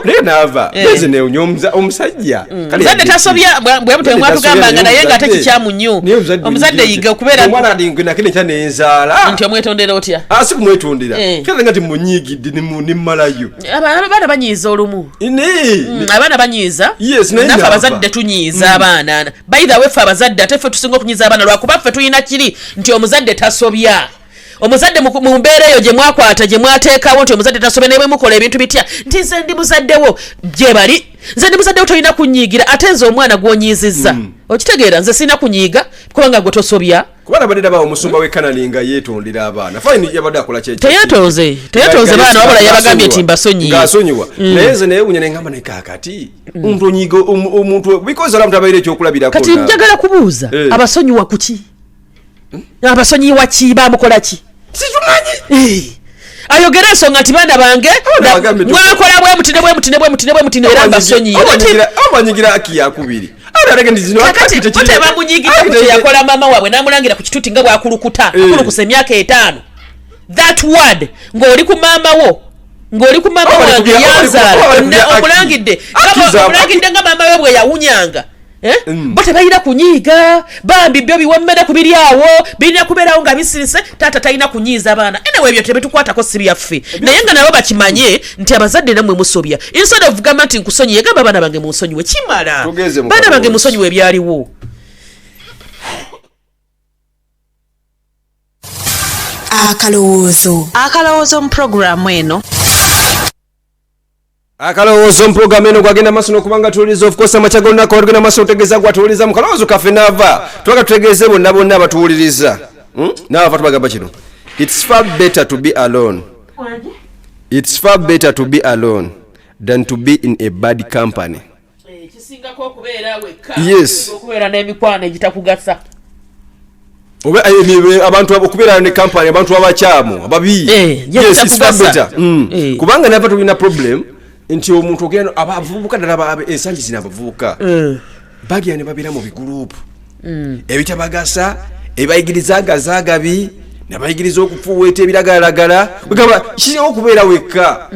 Naye naava nze newunya omusajja. Kale Omuzadde tasobya bwe mutwe mwatugambanga, naye nga ate kikyamu nnyo. Omuzadde yiga okubeera Omwana nakene kya nenzaala. Nti omwetondera otya? Ah, si kumwetondera. Kale nga timunyiigidde nemmalayo. Abaana banyiiza olumu. Abaana banyiiza. Yes, naye Naffe naava. abazadde tunyiiza abaana. By the way, ffe abazadde ate ffe tusinga okunyiiza abaana, lwakuba ffe tulina kiri nti omuzadde tasobya. Omuzadde mu mbeera eyo gye mwakwata, gye mwateekawo nti omuzadde tasobya, naye bwe mukola ebintu bitya nti nze ndi muzaddewo, gye bali nze ndi muzaddewo, tolina kunyiigira, ate nze omwana gw'onyiizizza, okitegeera, nze sirina kunyiiga kubanga gwe tosobya. Kuba nabadde ndaba omusumba w'e Kanani nga yeetondera abaana. Fine, yabadde akola kye Teyeetonze baana, wabula yabagambye nti mbasonyiye. Ng'asonyiwa. Naye nze newunya nengamba, naye kaakati omuntu onyiiga omuntu because era omuntu abaire ekyokulabirako. Kati njagala kubuuza, abasonyiwa kuki? Abasonyiwa ki? Bamukola ki? Situmanyi. Ayogere ensonga nti baana bange, Bagambe mwakola bwe muti ne bwe muti ne bwe muti ne bwe muti, era mbasonyiye. Abanyigira aki yakubiri. Kakati bo tebamunyigira ku kyeyakola maama waabwe n'amulangira ku kituti nga bwakulukuta, akulukusa emyaka 5. That word ng'oli ku maama wo, ng'oli ku maama Oba wange yanzaala, oba balikugira aki. Omulangidde nga maama we bwe yawunyanga. Eh? Bo tebalina kunyiiga bambi, byo biwammere ku biri awo birina kubeerawo nga bisirise. Taata talina kunyiiza baana. Anyway, ebyo tebitukwatako, si byaffe, naye nga nabo bakimanye nti abazadde nammwe musobya. Instead of gamba nti nkusonyiye, gamba abaana bange munsonyiwe, kimala. Tugeze mu Baana bange kalowoozo. musonyiwe ebyaliwo. Akalowoozo. Akalowoozo mu puroguraamu eno. Akalowoozo mu puroguramu eno gwagenda maaso n'okuba nga tuwuliriza. Of course, amakya g'olunaku tugenda maaso n'okutegeeza gwatuwuliriza mu kalowoozo kaffe naava twaga tutegeeze bonna bonna abatuwuliriza. Naava tubagamba kino: it's far better to be alone, it's far better to be alone than to be in a bad company. Kisingako okubeera wekka okubeera n'emikwano egitakugasa. Oba abantu okubeera ne company, abantu abakyamu, ababi. Yes, it's far Gitakugasa. better. Kubanga nava tulina problem nti omuntu ogenda abavubuka ddala ensangi zino abavubuka bagenda ne babeera mu bigurupu ebitabagasa, ebibayigiriza agazaagabi, Nabayigiriza okufuuweeta ebiragalalagala. Kwegamba kisinga okubeera wekka.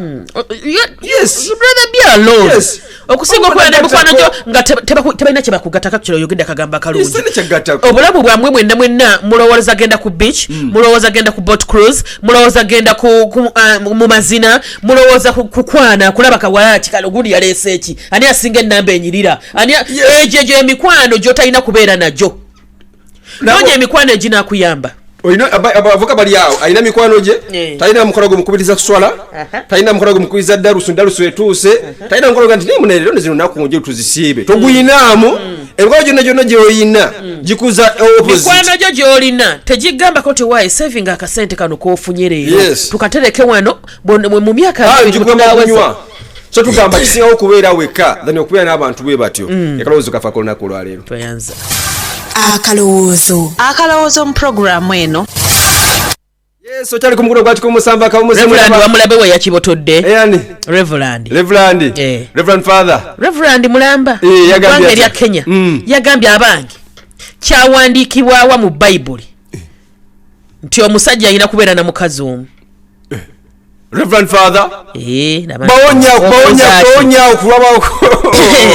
Yes. You'd rather be alone. Yes. Okusinga okubeera ne mikwano gyo nga tebalina kye bakugattako. Kino oyogedde akagambo akalungi. Sina kyagattako. Obulamu bwammwe mwenna mwenna mulowooza genda ku beach, mulowooza genda ku boat cruise, mulowooza genda mu mazina, mulowooza kukwana kulaba kawala ki kale gundi yaleese ki, ani asinga ennamba enyirira, ani egyo egyo emikwano gy'otalina kubeera nagyo. Noonya emikwano eginakuyamba. Olina abavuka bali awo, alina mikwano gye, talina mukono gumukubiriza kuswala, talina mukono gumukubiriza darusu, darusu etuuse, talina mukono gwa nti naye muna leero zino naku nje tuzisiibe, toguyinaamu. Emikwano gyonna gyonna gy'olina gikuza opposite. Mikwano gyo gy'olina tegigambako nti waaye saving akasente kano k'ofunye leero, tukatereke wano mu myaka Ah, abiri gikugamba tunaweza. kunywa. So tugamba kisingawo okubeera wekka than okubeera n'abantu bwe batyo. Akalowoozo kafa kolunaku olwaleero. Tweyanza. Akalowoozo. Akalowoozo mu pulogulaamu eno. Yes, okyali ku mukulo gwa 17 akawumuzi. Reverend wamulabe we yakibotodde. Ani? Reverend. Reverend. Reverend Father. Reverend Mulamba. Yagambye Ggwanga atya? erya Kenya. Yagambye abange kyawandiikibwawa mu Bayibuli nti omusajja alina kubeera na mukazi omu. Reverend Father. Bawonya, Bawonya, bawonya okulaba.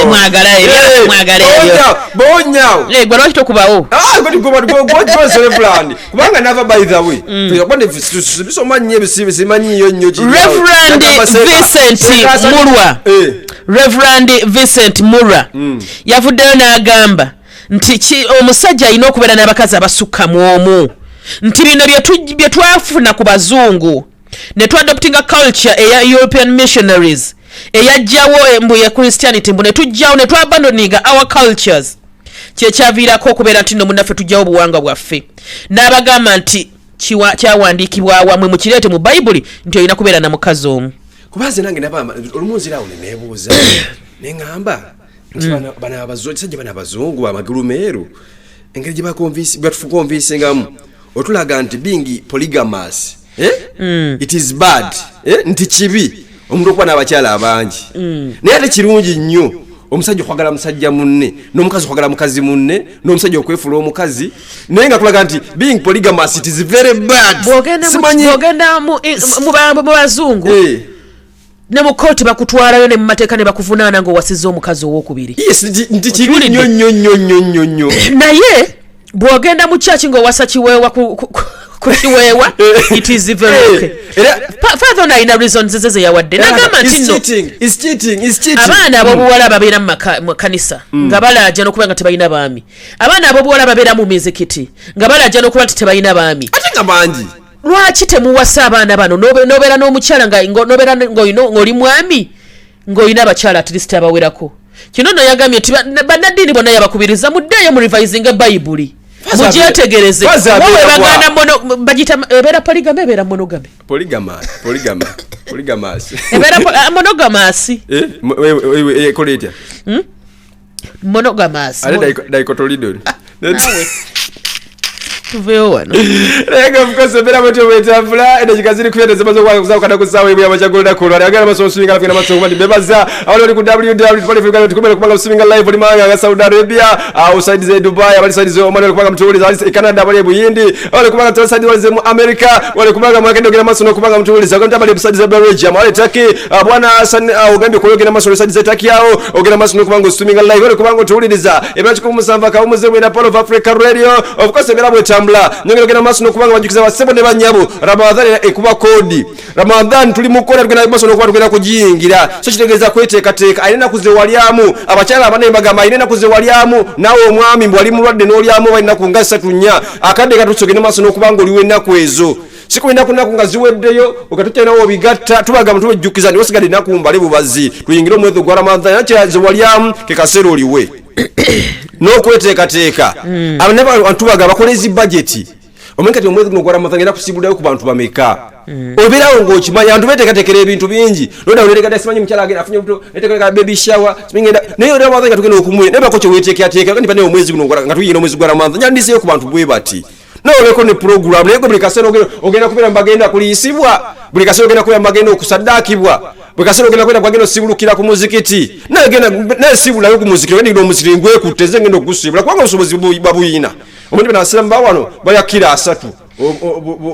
Mwagala ebyo, mwagala ebyo. Bawonya. Gwe lwaki tokubawo? Ah, gwe gwe gwe gwe Reverend. Kubanga nava by the way. Kuba ne bisoma nnyo ebisibi simanyiyo nnyo kiri. Reverend Yagamba Vincent Mulwa. Reverend Vincent Mulwa yavuddeyo n'agamba nti omusajja alina okubeera n'abakazi abasukka mu omu, nti bino bye twafuna ku bazungu ne twadoptinga culture eya European missionaries eyajjawo mbu ya Christianity, mbu ne tujjawo ne twabandoninga our cultures, kyekyaviirako okubeera nti nno munnaffe tujjawo obuwangwa bwaffe. N'abagamba nti kyawandiikibwa wamwe mukireete mu Bayibuli nti olina kubeera na mukazi omu. Kuba nze nange naba olumu nziraawo ne neebuuza ne ŋŋamba nti bano abazungu, bano abazungu amagulu meeru, engeri gye batukonvinsingamu otulaga nti being polygamous, eh? It is bad, eh? Nti kibi omuntu okuba n'abakyala abangi, naye ate kirungi nnyo omusajja okwagala musajja munne n'omukazi okwagala mukazi munne n'omusajja okwefuula omukazi, naye nga tulaga nti being polygamous, it is very bad. Bw'ogenda mu bazungu ne mu kooti bakutwalayo ne mu mateeka ne bakuvunaana ng'owasizza omukazi owokubiri. Yes, nti kibi nnyo nnyo nnyo nnyo nnyo nnyo. Naye bw'ogenda mu kyaki ng'owasa kiweewa ku kiweewa, it is very okay. Father ono alina reasons ze ze yawadde n'agamba nti nno Is cheating, is cheating. Abaana ab'obuwala babeera mu kanisa nga balaaja n'okuba nga tebalina baami, abaana ab'obuwala babeera mu mizikiti nga balaaja n'okuba nti tebalina baami. Ate nga bangi. Lwaki temuwasa abaana bano n'obeera n'omukyala n'obeera ng'oli mwami ng'olina abakyala at least abawerako? Kino nno yagambye nti bannaddiini bonna yabakubiriza muddeeyo mu revisinga Bayibuli, mugyetegereze. Faza Wowe abeera baganda bagiyita ebeera polygamy, ebeera monogamy? Polygamous, polygamy, polygamous. Ebeera monogamous. Eh, ekola etya? Monogamous. Ate dicotyledon. Naawe. Tuveewo wano. Naye nga of course embeera bwetyo bwetambula, eddakiika ziri kuyenda zimaze okuzawukana ku ssaawa emu y'amakya g'olunaku olwaleero. Agenda maaso osuubinga naffe, maaso okuba nti mbebaza abali bali ku www tukumere kubanga musuubinga live oli mawanga nga Saudi Arabia, awo side ze Dubai, abali side ze Oman, kubanga mutuwuliza, abali e Canada, abali e Buyindi, abali kubanga tuli side wali ze mu America, wali kubanga mwagenda ogenda maaso n'okubanga mutuwuliza, ogenda abali side ze Belgium, abali Turkey, bwana Hassan, ogambye kuba ogenda maaso side ze Turkey awo, ogenda maaso n'okubanga osuubinga live, wali kubanga otuwuliriza ebira 17 akawumuze bwena Pearl of Africa Radio. Of course embeera bwetambula, nyongera ogenda maaso n'okubanga bajukiza basebo ne bannyabo, Ramadhan ekuba koodi. Ramadan tuli mu kkoona, tugenda maaso n'okuba tugenda kugiyingira, so kitegeeza kweteekateeka. Alina ennaku ze walyamu, abakyala abanene bagamba alina ennaku ze walyamu, naawe omwami mbu wali mulwadde n'olyamu oba ennaku nga 3 4, akadde katuuse ogende maaso n'okuba ng'oliwo ennaku ezo. Si ku ennaku nnaku nga ziweddeyo okatukyalinawo obigatta. Tubagamba tubejjukiza nti wasigadde ennaku mbale bubazi tuyingire omwezi ogwa Ramadhan, era kye ze walyamu ke kaseera oliwe n'okweteekateeka. Tubaga bakole zi budget, omanyi kati omwezi guno ogwa Ramadhan ngenda kusibulirayo ku bantu bameka, obeerawo ng'okimanyi. Abantu beteekateekera ebintu bingi, noda oneteekateeka, simanyi mukyala agenda afunye olubuto, neteekateeka baby shower, simanyi ngenda, naye Ramadhan nga tugenda okumwe naye bako kye weeteekateeka kandi bane omwezi guno nga tuyingira omwezi gwa Ramadhan nyandiseyo ku bantu bwe bati, nawe obeeko ne program. Naye gwe buli kaseera ogenda kubeera mu bagenda kuliisibwa, buli kaseera ogenda kubeera mu bagenda okusaddaakibwa, buli kaseera ogenda kubeera mu bagenda osibulukira ku muzikiti. Naye genda, naye sibulayo ku muzikiti, ogenda genda omuzikiti ngwekutte, nze ngenda okugusiibula kubanga obusobozi babuyina. Omuntu bano abasiraamu ba wano balya kiro 30.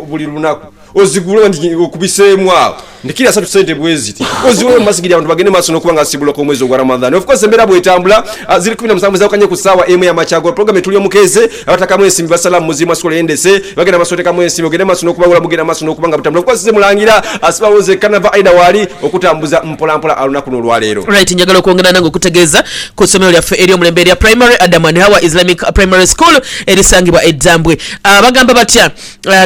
Buli lunaku ozigule nti okubiseemu awo ndikira asatu sente bweziti oziwe mu masigiri abantu bagende maaso n'okuba nga asibulako omwezi ogwa Ramadhan. Of course embeera bwetambula, ziri 17 zawukanye ku ssaawa emu y'amakyago. Program etuli omukeeze, abatakamu ensimbi basalamu muzimu asikola endese bagenda maaso otekamu ensimbi, ogende maaso n'okubawula, mugenda maaso n'okuba nga butambula. Of course mulangira asibawoze kanava aida waali okutambuza mpolampola olunaku n'olwaleero. Right, njagala okwongera nange okutegeeza ku ssomero lyaffe ery'omulembe erya Primary Adam and Hawa Islamic Primary School erisangibwa Eddambwe. Bagamba batya?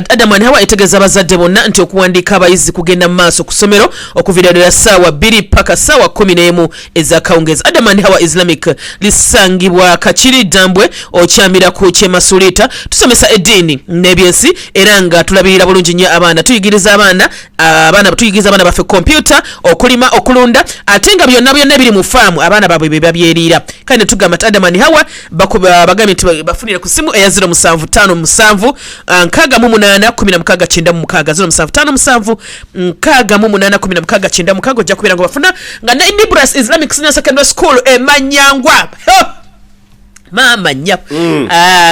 Adam and Hawa etegeeza abazadde bonna nti okuwandiika abayizi kugenda mu maaso ku ssomero okuviira ddala ssaawa 2 paka ssaawa 11 ez'akawungeezi. Adam and Hawa Islamic lisangibwa Kakiri Ddambwe, okyamira ku Kyemasuliita. Tusomesa eddiini n'ebyensi era nga tulabirira bulungi nnyo abaana. Tuyigiriza abaana abaana tuyigiriza abaana baffe kompyuta, okulima, okulunda, ate nga byonna byonna ebiri mu faamu abaana baabwe be babyeriira. Kale ne tugamba nti Adam and Hawa bagambye nti bafunire ku ssimu eya 0757 68 16 96, 0757 68 16 96, ojja kubeera nga bafuna nga ne Nibras Islamic Senior Secondary School Emanyangwa. Maama nnya.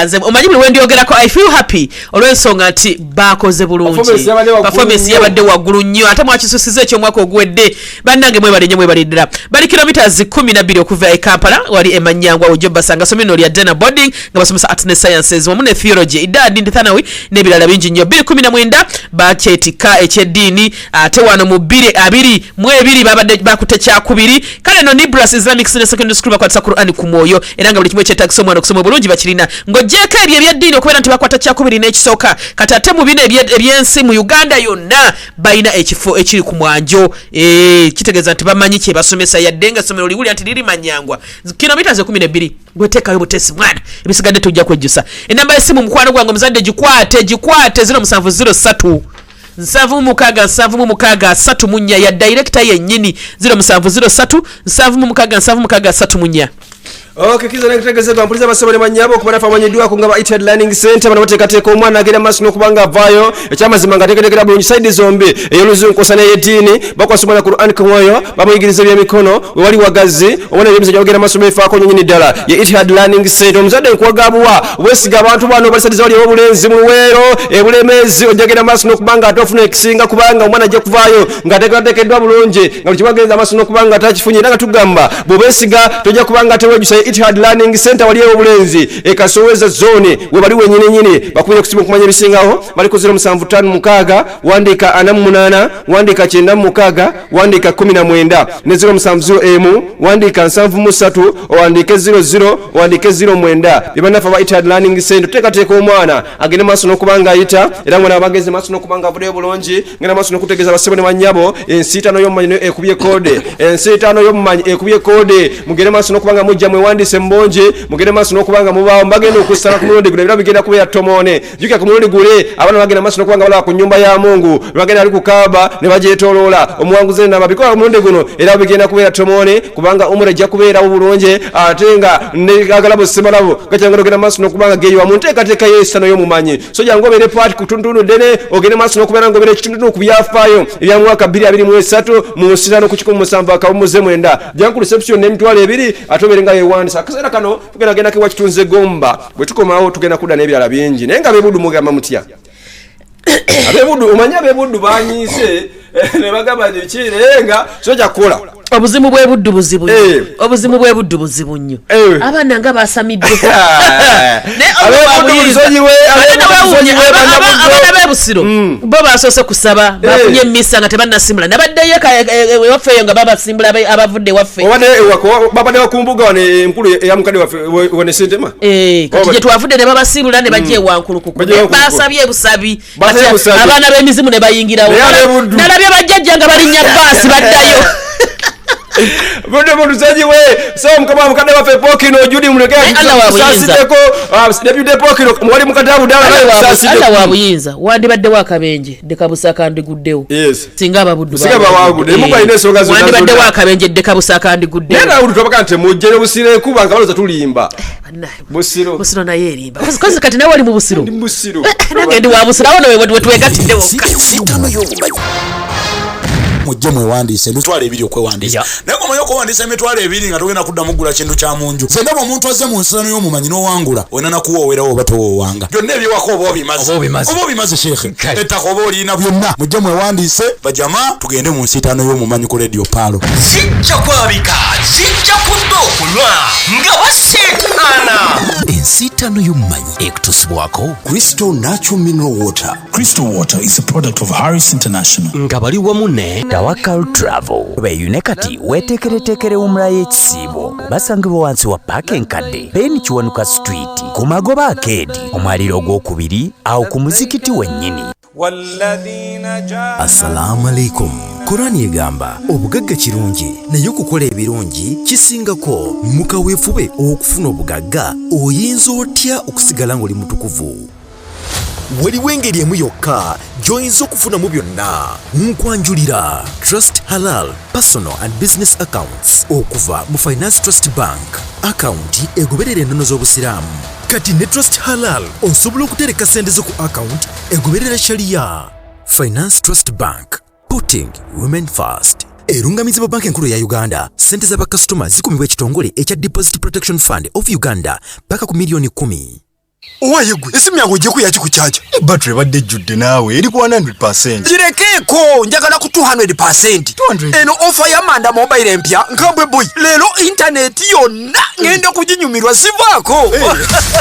Nze omanyi buli wendyogerako I feel happy olw'ensonga nti bakoze bulungi. Performance yabadde waggulu Performance nnyo. yabadde waggulu nnyo, ate mwakisusiza ekyomwaka oguwedde. Bannange mwebale nnyo, mwebale ddala. Bali kilometers 12 okuva e Kampala, wali Emanyangwa ojja basanga. Somero lya Dena boarding nga basomesa arts ne sciences wamu ne theology, idadi ndi thanawi n'ebirala bingi nnyo. 2019 bakyetikka ekyeddiini, ate wano mu 2022 babadde bakutte kyakubiri. Kale no Nibras Islamic Senior Secondary School bakwatisa Quran ku mwoyo, era nga buli kimu ekyetagisa omwana okusoma obulungi bakirina. Ng'oggyeko ebyo ebyeddiini okubeera nti bakwata kyakubiri n'ekisooka, kati ate mu bino ebyensi mu Uganda yonna balina ekifo ekiri ku mwanjo. Kitegeeza nti bamanyi kye basomesa, yadde nga essomero liwulira nti liri Manyangwa, kilomita 12. Gweteekayo butesi mwana, ebisigadde tujja kwejjusa. Enamba y'essimu, mukwano gwange omuzadde, gikwate, gikwate: 0703 76 76 34, ya director yennyini, 0703 76 76 34. Okay, kiza nekutegezebwa mpuliza abasebo ne bannyabo okuba naffe amanyiddwako nga ba Etihad Learning Center. Bano bateekateeka omwana agenda maaso n'okuba nga avaayo ekyamazima nga ateekateekera bulungi side zombi, ey'oluzungu kwosa n'ey'eddiini. Bakwasa omwana Quran ku mwoyo, bamuyigiriza ebyemikono, wewali wagazi obona ebyemizannyo, bagenda maaso beefaako nnyini ddala. Ye Etihad Learning Center. Omuzadde nkuwagabuwa weesiga abantu bano bali side zawali ew'obulenzi mu Luweero, ebulemeezi, ojja genda maaso n'okuba nga ate ofuna ekisinga, kubanga omwana ajja kuvaayo ng'ateekateekeddwa bulungi, nga buli kimu agenza maaso n'okuba nga atakifunye. Era nga tugamba bw'obeesiga tojja kuba nga teweejusa. Ye Etihad Learning Center, wali ew'obulenzi ekasoweza zone, we bali wenyini nyini. Bakubire ku simu okumanya ebisingawo, bali ku 0756 wandiika 48 wandiika 96 wandiika 19 ne 0701 wandiika 73 owandiike 00 owandiike 09. Bye bannaffe aba Etihad Learning Center, tuteekateeka omwana agende maaso n'okuba nga ayita, era mwana abagenze maaso n'okuba nga avuddeyo bulungi. Ngenda maaso n'okutegeeza abasebo ne bannyabo, ensiitaano y'omumanyi nayo ekubye koode, ensiitaano y'omumanyi ekubye koode. Mugende maaso n'okuba nga mujja mwewandiise mu bungi, mugende maaso n'okuba nga mubaawo. Bagenda okusala ku mulundi guno, ebirabo bigenda kubeera tomoone. Jjukira ku mulundi gule abaana bagenda maaso n'okuba nga balaba ku nnyumba ya Mungu, bagenda ali ku Kaaba ne bagyetooloola, omuwanguzi enamba bikola. Ku mulundi guno era bigenda kubeera tomoone, kubanga umura ejja kubeerawo bulungi, ate nga ne agalabo semalabo gakyangana ogenda maaso n'okuba nga geeyiwa mu nteekateeka y'esitano y'omumanyi. So jangu obeere part ku ttuntuno ddene, ogende maaso n'okubeera nga obeera ekitundutundu ku byafaayo ebya mwaka 2023 mu nsitano ku 17.9. Jangu ku reception n'emitwalo ebiri ate obeere nga yeewandisa. Akaseera kano tugenda gendako ewa Kitunze Gomba, bwe tukomawo tugenda kudda n'ebirala bingi. Naye nga ab'ebuddu mugamba mutya? Ab'ebuddu, omanyi ab'ebuddu banyiise ne bagamba nti ki, naye nga so kyakukola. Obuzimu bw'ebuddu buzibu nnyo, obuzimu bw'ebuddu buzibu nnyo. Abaana nga basamidde. Ab'ebuddu musonyiwe, ab'ebuddu musonyiwe, bannabuddu. Abaana b'ebusiro bo basoose kusaba, bafunye emisa nga tebannasimbula, nabaddeyo ewaffe eyo nga babasimbula abavudde ewaffe. Babadde bakumbuga wano enkulu eya mukadde waffe wane Sentema. Kati gye twavudde ne babasiibula ne bajja ewankulukuku. Bajja ewankulukuku. Basabye busabi. Basabye Kati busabi. abaana b'emizimu ne bayingirawo. Naye ab'ebuddu. Nalabye bajjajja nga balinnya baasi baddayo. Budde mutusonyiwe. So mukama mukadde waffe Pokino Judi muleke. Naye Allah wa buyinza. Tusasiddeko deputy Pokino wali mukadde Abudala naye tusasiddeko. Allah wa buyinza, wandibaddewo akabenje ddeka busaka ndiguddewo singa ababuddu Singa bawangudde. Mungu alina ensonga zonna wandibaddewo zonna. akabenje ddeka busaka ndiguddewo. Naye nawe twabaga nti mujje ne Busiro ekuba nga balowooza tulimba. Busiro. Busiro naye erimba. Kozi kati nawe oli mu Busiro. Ndi Busiro. Nange ndi wa Busiro, awo no we twegattidde wokka. Ensiitaano y'omumanyi. Mujje mwewandiise emitwalo ebiri okwewandiisa, naye omanyi okwewandiisa emitwalo ebiri nga togenda kuddamu kugula kintu kya mu nju. Nze ndaba omuntu azze mu nsano y'omumanyi n'owangula, olina nakuwoowerawo oba towoowanga, byonna ebyewaka oba obimaze, oba obimaze sheekhe, ettaka oba olina, byonna. Mujje mwewandiise bajama, tugende mu nsiitaano y'omumanyi ku Radio Paalo. Zijja kwabika, zijja kudda okunywa nga baseetaana. Ensiitaano y'omumanyi ekutusibwako Crystal Natural Mineral Water. Crystal Water is a product of Harris International. Nga bali wamu ne Tawakal Travel, beeyune kati weeteekereteekere wumula y'ekisiibo. Basangibwa wansi wa paaka enkadde, Ben Kiwanuka Street, ku magoba akeedi, omwaliro ogwokubiri awo ku muzikiti wennyini. Assalaamu alaikum. Kurani egamba obugagga kirungi, naye okukola ebirungi kisingako. Mukaweefube okufuna obugagga, oyinza otya okusigala ng'oli mutukuvu? Waliwo engeri emu yokka gy'oyinza okufunamu byonna. Nkwanjulira Trust Halal Personal and Business Accounts okuva mu Finance Trust Bank, akawunti egoberera ennono z'Obusiraamu. Kati ne Trust Halal osobola okutereka sente zo ku akawunti egoberera Sharia. Finance Trust Bank, putting women first. Erungamizibwa Banka Enkulu ya Uganda. Sente za bakasitoma zikumibwa ekitongole ekya Deposit Protection Fund of Uganda paka ku miliyoni 10. Owaye gwe, esimu yange ogyeko yaki ku kyaja? Battery ebadde ejjudde, naawe eri ku 100. Girekeeko, njagala ku 200. Eno offer ya Manda Mobile empya nkambwe boy. Leero intaneti yonna ngenda kuginyumirwa, sivaako.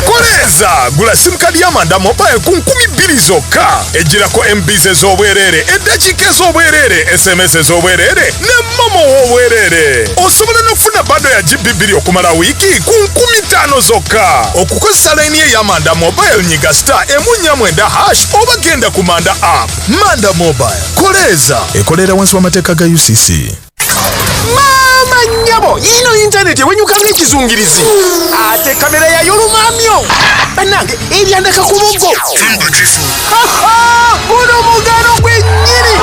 Koleeza, gula SIM card ya Manda Mobile ku 2000 zokka. Ejjirako MBs ez'obwereere, eddakiika ez'obwereere, SMS ez'obwereere ne MoMo w'obwereere. Osobola n'okufuna bundle ya GB 2 okumala wiiki ku 5000 zokka. Okukozesa layini ye ya Manda Mobile, nyiga *149# oba genda ku Manda app. Manda Mobile, koleeza. Ekolera wansi w'amateeka ga UCC. Maama nnyabo, yiino intaneti ewenyuka ng'ekizungirizi, ate kamera yayo lumamyo. Bannange, eryandaka ku buggo. Guno mugano gwennyini.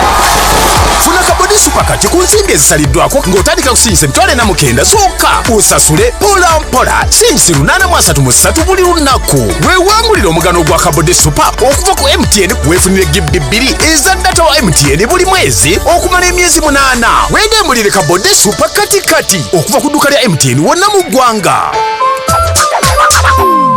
Funa kabodi super kati ku nsimbi ezisaliddwako ng'otandika kusinyisa 49,000 zokka, osasule mpola mpola sinyisi 833 buli lunaku. Weewangulira omugano gwa kabodi super okuva ku MTN, weefunire GB 2 eza data wa MTN buli mwezi okumala emyezi 8. Weegembulire kabodi super kati kati okuva ku dduuka lya MTN wonna mu ggwanga.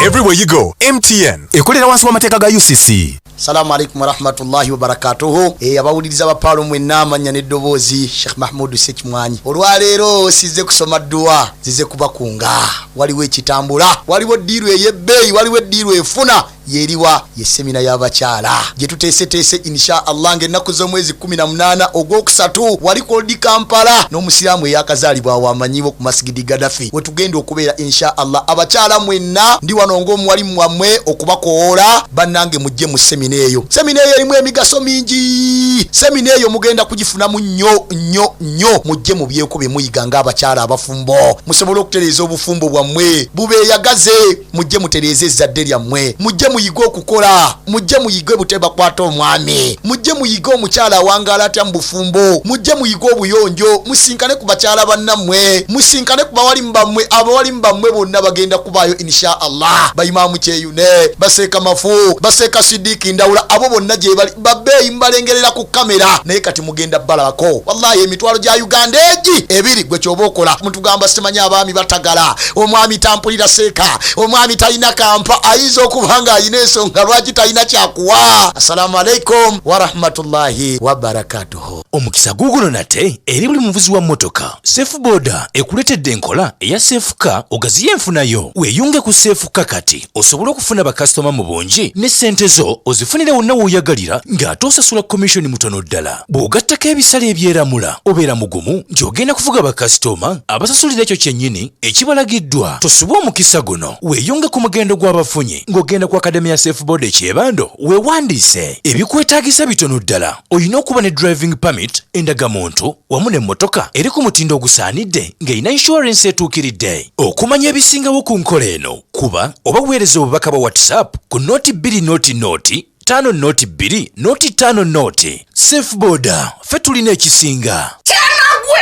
Everywhere you go, MTN. Ekolera wansi w'amateeka ga UCC. Salaamu alaikum warahmatullahi wabarakatuhu. Abawuliriza ba Paalo mwenna, amanya n'eddoboozi Sheikh Mahmudu Sekimwanyi. Olwaleero sizze kusoma dduwa, zize kubakunga. Waliwo ekitambula, waliwo deal ey'ebbeeyi, waliwo e deal efuna yeriwa ye semina y'abakyala gye tuteeseteese insha Allah ng'ennaku z'omwezi 18 ogwokusatu wali Old Kampala n'omusiraamu eyakazaalibwa awo ku Masigidi Gadafi wetugenda okubeera insha Allah. Abakyala mwenna, ndi wano ng'omuwalimu wammwe okubakowoola. Bannange, mujje mu semina eyo. Semina eyo erimu emigaso mingi. Semina eyo mugenda kugifunamu nnyo nnyo nnyo. Mujje mubyeko bye muyiga ng'abakyala abafumbo, musobole okutereeza obufumbo bwammwe bubeeyagaze. Mujje mutereeze ezzadde lyammwe, mujje muyige okukola, mujje muyige butebakwata omwami, mujje muyige omukyala awangaala atya mu bufumbo, mujje muyige obuyonjo, musinkane ku bakyala bannammwe, musinkane ku bawalimu bammwe. Abawalimu bammwe bonna bagenda kubaayo insha Allah. Bayimaamu Kyeyune, baseeka Mafu, baseeka Sidiiki Ndawula, abo bonna gye bali babeeyi mubalengerera ku kamera, naye kati mugenda balabako. Wallahi, emitwalo gya Uganda egi ebiri gwe kyoba okola. Mutugamba simanyi abaami batagala, omwami tampulira, seeka omwami talina kampa. Ayinza okuba nga alina ensonga lwaki talina kyakuwa. Assalamu alaikum warahmatullahi wabarakatuhu. Omukisa guuguno nate eri buli muvuzi wa mmotoka. Safe Boda ekuleetedde enkola eya SafeCar ogaziye enfunayo. Weeyunge ku SafeCar kati osobole okufuna bakasitoma mu bungi, ne ssente zo ozifunire wonna w'oyagalira ng'ate osasula komishoni mutono ddala. Bw'ogattako ebisale ebyeramula, obeera mugumu nti ogenda kuvuga bakasitoma abasasulira ekyo kyennyini ekibalagiddwa. Tosubwa omukisa guno. Weeyunge ku mugendo gw'abafunyi ng'ogenda ku akademi ya Safe Boda ekyebando weewandiise. Ebikwetaagisa bitono ddala: olina okuba ne driving permit, endagamuntu wamu n'emmotoka eri ku mutindo ogusaanidde ng'erina insurance etuukiridde. Okumanya ebisingawo ku nkola eno, kuba oba weereza obubaka bwa WhatsApp ku 0 2 0 0 5 0 2 0 5 0. Safe Boda, ffe tulina ekisinga. Kyanagwe,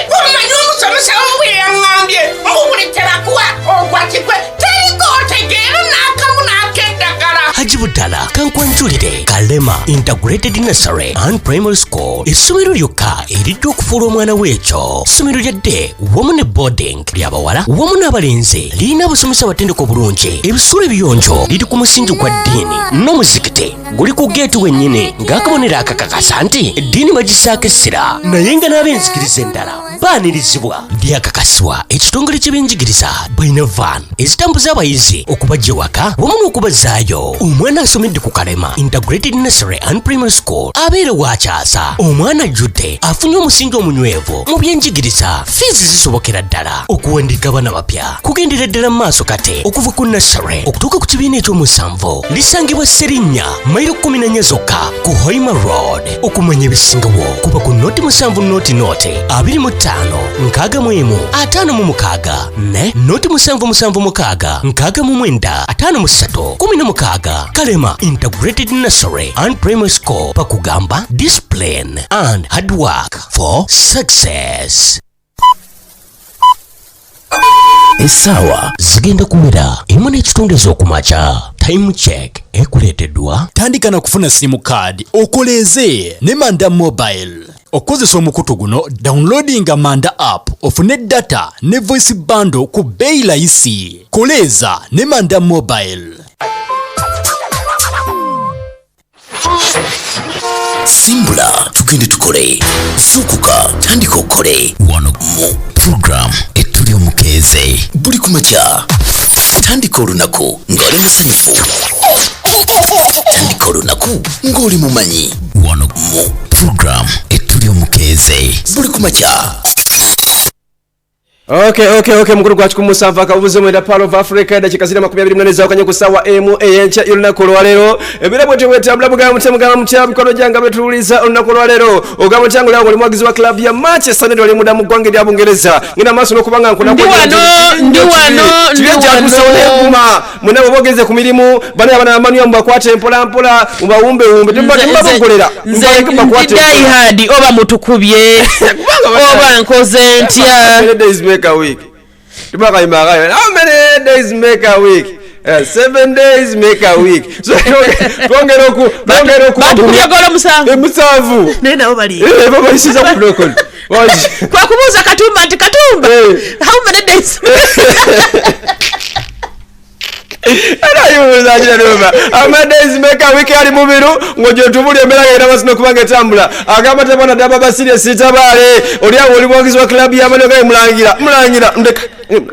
omanyi omusomesa wo yaŋŋambye mbu buli tebakuwa ogwa kigwe teriko otegeera n'akamu n'ak'eddagala. Haji. Buzibu ddala, kankwanjulire Kalema Integrated Nursery and Primary School, essomero lyokka erijja okufuula omwana w'ekyo. Ssomero lya day wamu ne boarding ly'abawala wamu n'abalenzi, lirina abasomesa abatendeka obulungi, ebisulo ebiyonjo, liri ku musingi gwa ddiini n'omuzikiti guli ku geeti wennyini, ng'akabonero akakakasa nti eddiini bagisaako essira, naye nga n'ab'enzikiriza endala baanirizibwa. Lyakakasibwa ekitongole ky'ebyenjigiriza. Balina van ezitambuza abayizi okubajja ewaka wamu n'okubazaayo. Omwana asomedde ku Kalema Integrated Nursery and Primary School abeera wakyasa omwana ajjudde, afunye omusingi omunywevu mu byenjigiriza. Fiizi zisobokera ddala. Okuwandiika abaana bapya kugendera ddala mu maaso kate, okuva ku nursery okutuuka ku kibiina ekyomusanvu. Lisangibwa Serinnya, mayiro 14 zokka ku Hoima Road. Okumanya ebisingawo kuba ku 070 0 25 61 56 ne 077 6 69 53 16. Kalema Integrated Nursery and Primary School, bakugamba discipline and hard work for success. Essaawa zigenda kuwera 1:30 ez'okumakya. Time Check ekuleeteddwa Tandika na kufuna SIM card okoleeze ne Manda Mobile. Okukozesa omukutu guno, downloadinga Manda app ofune data ne voice bundle ku bbeeyi layisi. Koleeza ne Manda Mobile. Simbula tugende tukole, zuukuka tandika okole wano mu program Ettuli Omukeeze buli ku makya. Tandika olunaku ng'oli musanyufu, tandika olunaku ng'oli mumanyi wano mu program Ettuli Omukeeze buli ku makya. Okay, mukulu gwa 179 Pearl of Africa, eddakiika ziri 28 zawukanye ku ssaawa 1 ey'enkya y'olunaku olwaleero. Ebira bwe tebwetambula, mugamba mutya? Mugamba mutya, mikono gyange betuwuliza olunaku olwaleero? Ogamba mutya ng'oli oli muwagizi wa club ya Manchester United, oli munda mu ggwanga erya Bungereza? Ngenda maaso n'okuba nga nkuna. Ndi wano, ndi wano, ndi Kiri wano. Ekyatuusewo mwena bwe bogenze ku mirimu, bano abana bamanywa mubakwate mpola mpola, mubawumbewumbe, temubabogolera. Nze ndi die-hard, oba mutukubye oba nkoze ntya. How many days make a week? Tubakayimba, how many days make a week? 7 days make a week. So twongera oku Batukubye golo 7. 7. Naye nabo bali Babayisiza ku record. Kwa kubuuza Katumba nti, "Katumba, how many days?" Era ayibuuza how many days make a week, ali mubiru ng'ogyotubuli embeera ng'era masino kubanga etambula. Agamba tebona ddaba basirye sitabaale oli awo, oli muwagizi wa club y'amani, ogaye mulangira mulangira, ndeka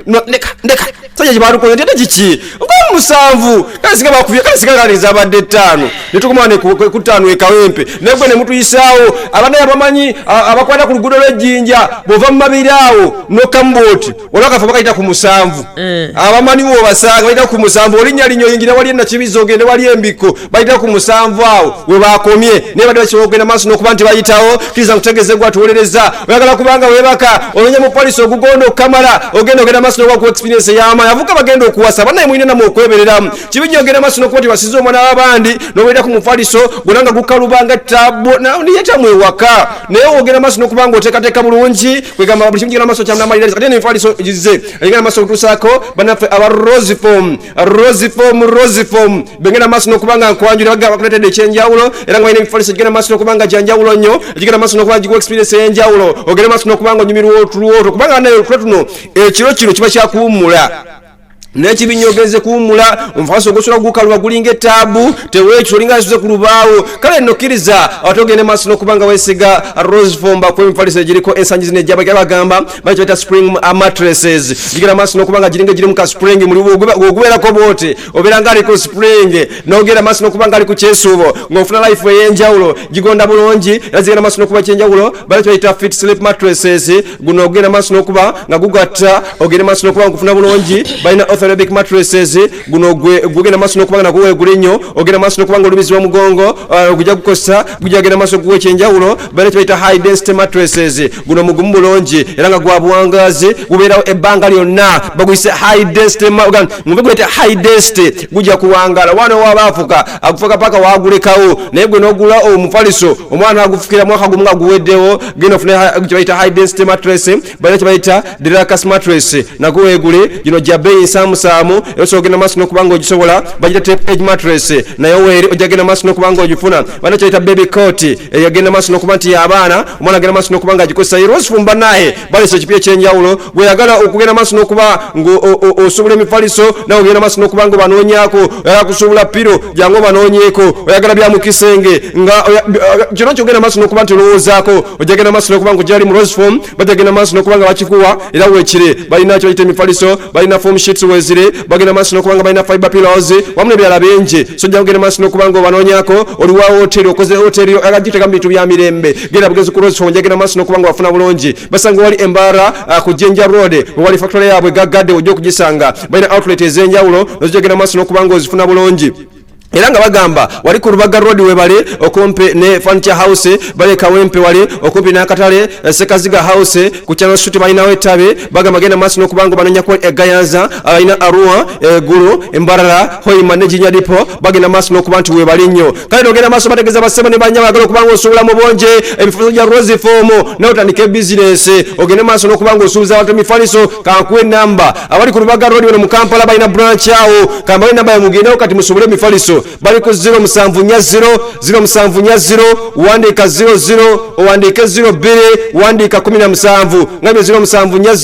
ndeka ndeka sajja kyebalukoze nti ate kiki nga 7, kale singa bakubye, kale singa kale zabadde 5 netukoma ne ku 5 ekawempe, naye gwe ne mutuyisaawo. Abanaye abamanyi abakwata ku luguudo lw'ejjinja, bw'ova mu mabiri awo nokkamu bwoti olwakafa bakayita ku 7. Abamanyi wobasanga bayita ku 7, olinnya linnya oyingira wali enakibiza, ogende wali embikko, bayita ku 7 awo we bakomye, naye badde bakisobola okugenda maaso n'okuba nti bayitawo. Kkiriza nkutegeeze, gwe atuwolereza, oyagala kubanga weebaka olonye mufaliso ogugonda okukamala, ogenda ogenda maaso n'okuba ku experience ey'amaanyi. Avuka bagenda okuwasa, bannaye mulina namwe okwebereramu. Kibi nnyo ogenda maaso n'okuba nti wasize omwana w'abandi n'obeera ku mufaliso gwonna nga gukaluba nga tabu niye tamwe ewaka, naye ogenda maaso n'okuba nga oteekateeka bulungi, kwegamba buli kimu kigenda maaso kyamnamaliriza. Kati eno emifaliso gize egenda maaso okutuusaako bannaffe aba Rosifom, Rosifom, Rosifom, bengenda maaso n'okuba nga nkwanjula, bagamba bakuleetedde ekyenjawulo, era nga balina emifaliso egigenda maaso n'okuba nga gyanjawulo nnyo, egigenda maaso n'okuba gikuwa experience ey'enjawulo, ogenda maaso n'okuba nga onyumirwa otulwoto, kubanga naye otulo tuno ekiro kino kiba kyakuwummula, n'ekibi nnyo ogenze kuwummula omufaliso ogusula gukaluba gulinga etaabu, teweekyo olinga asuze ku lubaawo. Kale nno kkiriza ate ogende maaso n'okuba nga weesiga Rosefom, bakuwa emifaliso egiriko ensangi zino ejjabagira, bagamba bakiyita spring mattresses, gigenda maaso n'okuba nga giringa girimu ka spring muli ogubeerako bwoti obeera nga ali ku spring, n'ogenda maaso n'okuba nga ali ku kyesuubo ng'ofuna life ey'enjawulo, gigonda bulungi era zigenda maaso n'okuba kyenjawulo. Bali kibayita fit sleep mattresses, guno ogenda maaso n'okuba nga gugatta, ogenda maaso n'okuba nga gufuna bulungi. Balina orthopedic mattresses, guno gugenda maaso n'okuba nga nagwo weegula ennyo, ogenda maaso n'okuba nga olumizibwa mugongo, gujja gukosa, gujja genda maaso okuwa ekyenjawulo. Balina kibayita high density mattresses, guno mugumu bulungi era nga gwa buwangaazi, gubeerawo ebbanga lyonna, baguyise high density, muve guyite high density, gujja kuwangala. Wano waba afuka agufuka paka wagulekawo, naye gwe n'ogula omufaliso omwana agufukira mwaka gumu nga guweddewo. Genda ofune kyebayita high density mattress. Balina kyebayita deluxe mattress, nagwo weegule, gino gya bbeeyi nsanvu. ensaamusaamu era osobola ogenda maaso n'okuba nga ogisobola. Bagita tape edge mattress, naye weeri ojja genda maaso n'okuba nga ogifuna. Balina kyayita baby cot, eyagenda maaso n'okuba nti y'abaana, omwana agenda maaso n'okuba nga agikozesa. Ye Rosefoam banaye baleese ekipya ekyenjawulo. Gweyagala okugenda maaso n'okuba nga osobola emifaliso, nawe ogenda maaso n'okuba nga obanoonyaako. Oyagala kusuubula piro, jangu obanoonyeeko. Oyagala bya mu kisenge nga kyonna kyogenda maaso n'okuba nti olowoozaako, ojja genda maaso n'okuba nga ojja mu Rosefoam, bajja genda maaso n'okuba nga bakikuwa. Era weekire balina kye bayita emifaliso, balina foam sheets weezire, bagenda maaso n'okuba nga balina fiber pillows wamu n'ebirala bingi. So ojja kugenda maaso n'okuba nga obanoonyaako. Oli wa hoteri, okoze hoteri, oyagala giteeka mu bintu bya mirembe, genda bugezi ku Rosefoam, ojja genda maaso n'okuba nga wafuna bulungi. Basanga wali Embarara ku Jinja Road, wewali factory yaabwe gaggadde, ojja okugisanga. Balina outlet ez'enjawulo, nozijja genda maaso n'okuba nga ozifuna bulungi. Era nga bagamba wali ku Rubaga Road, webale okumpi ne Furniture House, bale Kawempe wali okumpi n'akatale, Sekaziga House ku Channel Street balinawo ettabi. Bagamba genda maaso n'okuba nga banonyako egayanza, abalina Arua, Egulu, Embarara, Hoima ne Jinja Depot, bagenda maaso n'okuba nti webali nnyo. Kale nogenda maaso bategeeza bassebo ne bannyabo bagala okuba nga osuubula mu bungi ebifo bya Rosefoam, nawe otandike bizinesi, ogende maaso n'okuba nga osuubuza abantu emifaliso. Kankuwe enamba. Abali ku Rubaga Road wano mu Kampala balina branch awo, kambawe enamba yamugendewo kati musuubule emifaliso. Bali ku 0740 0740, wandiika 00, owandiike 02, wandiika 17. Ngambye 0740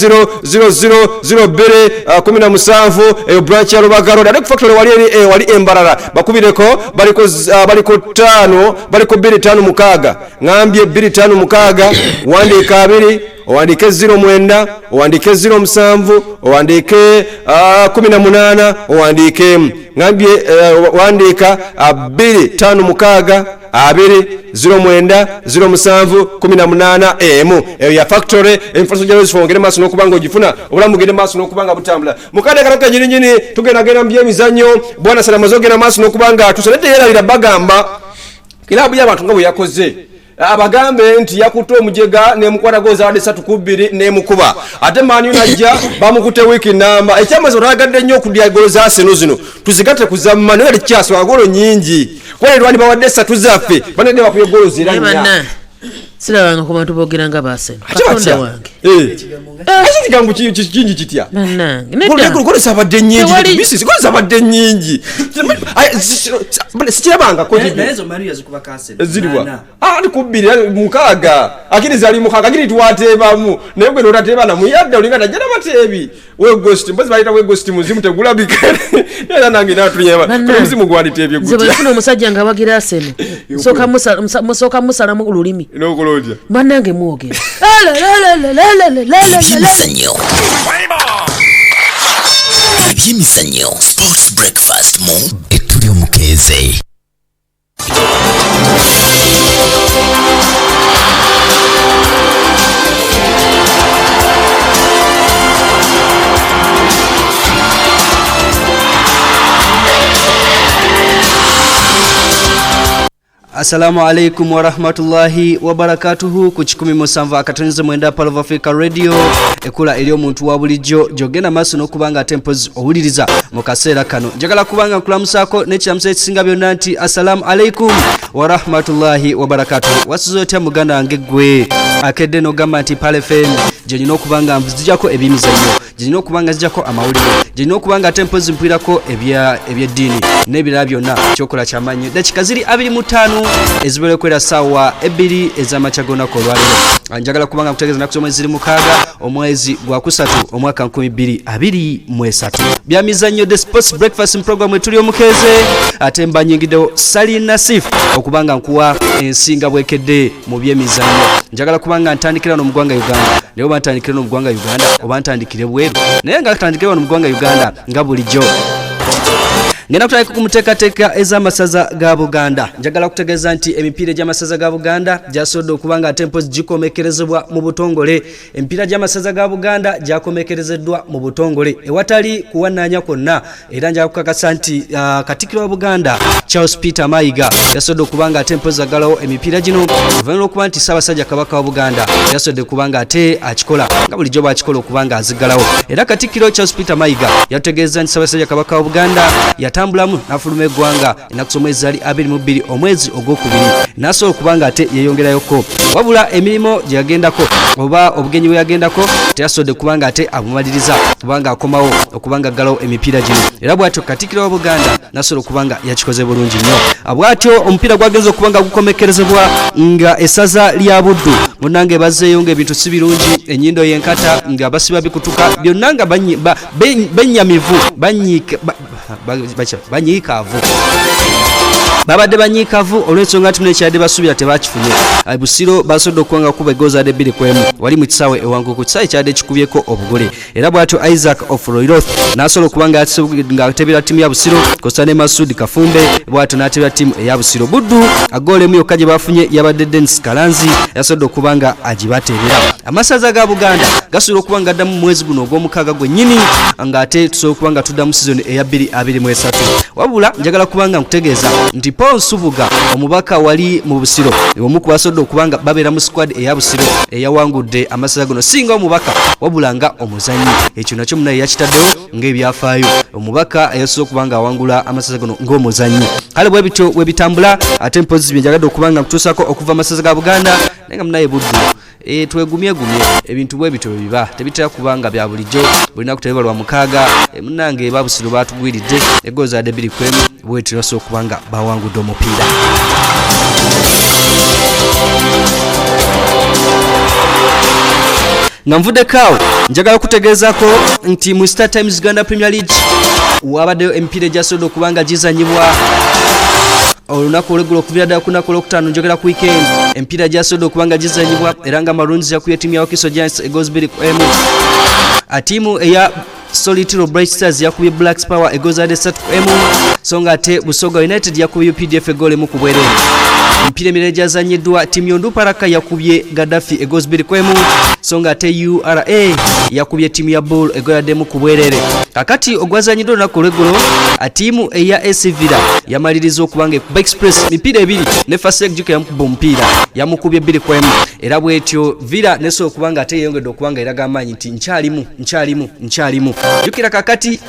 00 02 17. Eyo branch ya Rubaga Road. Ate ku factory wali eri, wali Embarara, bakubireko, bali ku 5, bali ku 256. Ngambye 256, wandiika 2, owandiike 09, owandiike 07, owandiike 18, owandiike emu. Ngambye wandiika 256 2 09 07 18 emu. Eyo ya factory. Emifaliso gya Rosefoam ogende maaso n'okuba nga ogifuna, obulamu bugende maaso n'okuba nga butambula. Mukadde kano kenyininyini tugendagenda mu byemizannyo. Bwana Salamaze ogenda maaso n'okuba nga atuuse, naye teyerabira bagamba kiraabu y'abantu nga bwe yakoze, abagambe nti yakutte omujega nemukwata goal zaabadde 3-2 nemukuba, ate Man U najja bamukute wiiki namba. Ekyamazima twayagadde nnyo okudya golo za Arsenal zino tuzigatte ku za Man U, yali kyaswa golo nyingi kuba lwani bawadde 3 zaffe, banadde bakubye golo zera Naye nnya. banna, sirabanga ku bantu boogera nga baaseno. Ate Katonda batya? wange. Ate ekigambo kingi kitya? Bannange, Golo- nedda. golo zabadde nnyingi. Tewali- Misisi, golo zabadde nnyingi. Aye, sikirabangako. Naye ezo Man U yazikuba Arsenal. Ziriwa? Nana. Ah, ali ku bbiri, ali mukaaga, akiri zali mukaaga, akiri twateebamu, naye gwe notateeba namuyadda olinga tajja nabateebi wegosti mpozi bayita wegosti muzimu tegulabika era nange natunyema. Bannange, omuzimu gwanditeebye nze bwe gutya? nfuna omusajja nga awagira Arsenal, musooka musalamu lulimi. N'okola otya? Bannange mwogera. Ebyemizannyo, ebyemizannyo, sports breakfast mu Etuli Omukeeze. Assalamu alaikum warahmatullahi wabarakatuhu. Ku 107.9 Pearl of Africa Radio, ekula eri omuntu wa bulijjo gy'ogenda maaso n'okuba nga ate mpozi owuliriza mu kaseera kano. Njagala kubanga nkulamusaako n'ekiramuso ekisinga byonna nti assalamu alaikum warahmatullahi wabarakatuhu. Wasuze otya muganda wange ggwe akedde n'ogamba nti Pearl FM gye nina okuba nga nzijako ebyemizannyo, gye nina okuba nga nzijako amawulire, gye nina okuba nga ate mpozi mpulirako ebyeddiini n'ebirala byonna, kyokola kyamaanyi. Dakika ziri 25 ezibeera okwera ssaawa 2 ez'amakya g'olunaku olwaleero. Njagala kubanga nkutegeeza ennaku z'omwezi ziri 6, omwezi gwa kusatu, omwaka 2023. Byamizannyo, the sports breakfast program etuli omukeeze, ate mba nyingiddewo Sali Nasif okuba nga nkuwa ensinga bwekedde mu byemizannyo. Njagala kubanga ntandikira wano mu ggwanga Uganda, naye oba ntandikire wano mu ggwanga Uganda oba ntandikire bweru, naye nga ntandikire wano mu ggwanga Uganda nga bulijjo. Ngenda kutandika ku muteekateeka ez'amasaza ga Buganda. Njagala kutegeeza nti emipiira egy'amasaza ga Buganda gyasobodde okuba nga ate mpozi gikomekerezebwa mu butongole. Emipiira gy'amasaza ga Buganda gyakomekerezeddwa mu butongole ewatali kuwannaanya kwonna, era njagala kukakasa nti Katikkiro wa Buganda Charles Peter Mayiga yasobodde okuba nga ate mpozi aggalawo emipiira gino oluvannyuma lw'okuba nti Ssaabasajja Kabaka wa Buganda yasobodde okuba nga ate akikola nga bulijjo bw'akikola okuba nga aziggalawo. Era Katikkiro Charles Peter Mayiga yategeeza nti Ssaabasajja Kabaka wa Buganda Yatambulamu n'afuluma eggwanga ennaku z'omwezi zaali 22 omwezi ogwokubiri, n'asobola okuba nga ate yeeyongerayoko. Wabula emirimu gye yagendako oba obugenyi bwe yagendako teyasobodde kuba nga ate abumaliriza, kubanga akomawo okuba nga aggalawo emipiira gino. Era bw'atyo Katikkiro wa Buganda n'asobola okuba nga yakikoze bulungi nnyo. Bw'atyo omupiira gwagenze okuba nga gukomekkerezebwa nga essaza lya Buddu munnange bazzeeyo ng'ebintu si birungi, ennyindo y'enkata nga basiba bikutuka byonna nga bennyamivu, banyiikaavu. Babadde banyiikavu olw'ensonga nti nekyadde basuubira tebakifunye. Busiro basobodde okuba nga kuba eggoozi adde 2-1 wali mu kisaawe e Wankuku, kisaawe kyadde kikubyeko obugole. Era bw'atyo Isaac Ofroiroth n'asobola okuba ng'atebera ttiimu ya Busiro kw'ossa ne Masud Kafumbe, bw'atyo n'atebera ttiimu eya Busiro. Buddu ggoolo emu yokka gye baafunye yabadde Denis Kalanzi yasobodde okuba nga agibateebera. Amasaza ga Buganda gasuubirwa okuba nga gaddamu mu mwezi guno ogw'omukaaga gwennyini, ng'ate tusobola okuba nga tuddamu sizoni eya 2023. Wabula njagala kuba nga nkutegeeza nti Paul Nsubuga omubaka wali mu Busiro omu ku basobodde okuba nga babeera mu squad eya Busiro eyawangudde amasaza guno, si nga omubaka wabula nga omuzannyi. Ekyo nakyo munaye yakitaddewo ng'ebyafaayo, omubaka eyasoose okuba nga awangula amasaza guno ng'omuzannyi. Kale bwe bityo bwe bitambula, ate mpozzi bye njagadde okuba nga nkutuusaako okuva amasaza ga Buganda, naye nga munaye Buddu twegumyegumye, ebintu bwe bityo bwe biba, tebitera kuba nga bya bulijjo, buli lunaku tebiba lwa mukaaga. Munnange ba Busiro baatugwiridde eggoozi zadde 2-1, bwetyo basobola okuba nga bawangudde omupiira. Nga nvuddeko awo, njagala kutegeezako nti mu Star Times Uganda Premier League wabaddeyo emipiira egyasobodde okuba nga gizanyibwa olunaku olweggulo okuviira ddala ku lunaku olwokutaano, njogera ku weekend. Emipiira gyasobodde okuba nga gizanyibwa era nga Maroons yakubye ttiimu ya Wakiso Giants egoals 2-1. Ttiimu eya Solitiro Bright Stars yakubye Black Power egoals adde 3-1, so nga ate Busoga United yakubye UPDF egoolo 1 ku bwereere. Emipiira emirala egyazanyiddwa, ttiimu y'Onduparaka yakubye Gaddafi egoals 2-1, so nga ate URA yakubye ttiimu ya Bull egoolo adde 1 ku bwereere. Kakati ogwazanyiddwa olunaku olweggulo, ttiimu eya AC Villa yamaliriza okuba nga ekuba Express mipiira ebiri ne First Leg. Juka yamukuba omupiira, yamukubye 2-1, era bwetyo Villa nesobola okuba nga ate yeyongedde okuba nga eraga amaanyi nti nkyalimu, nkyalimu, nkyalimu. Jjukira kakati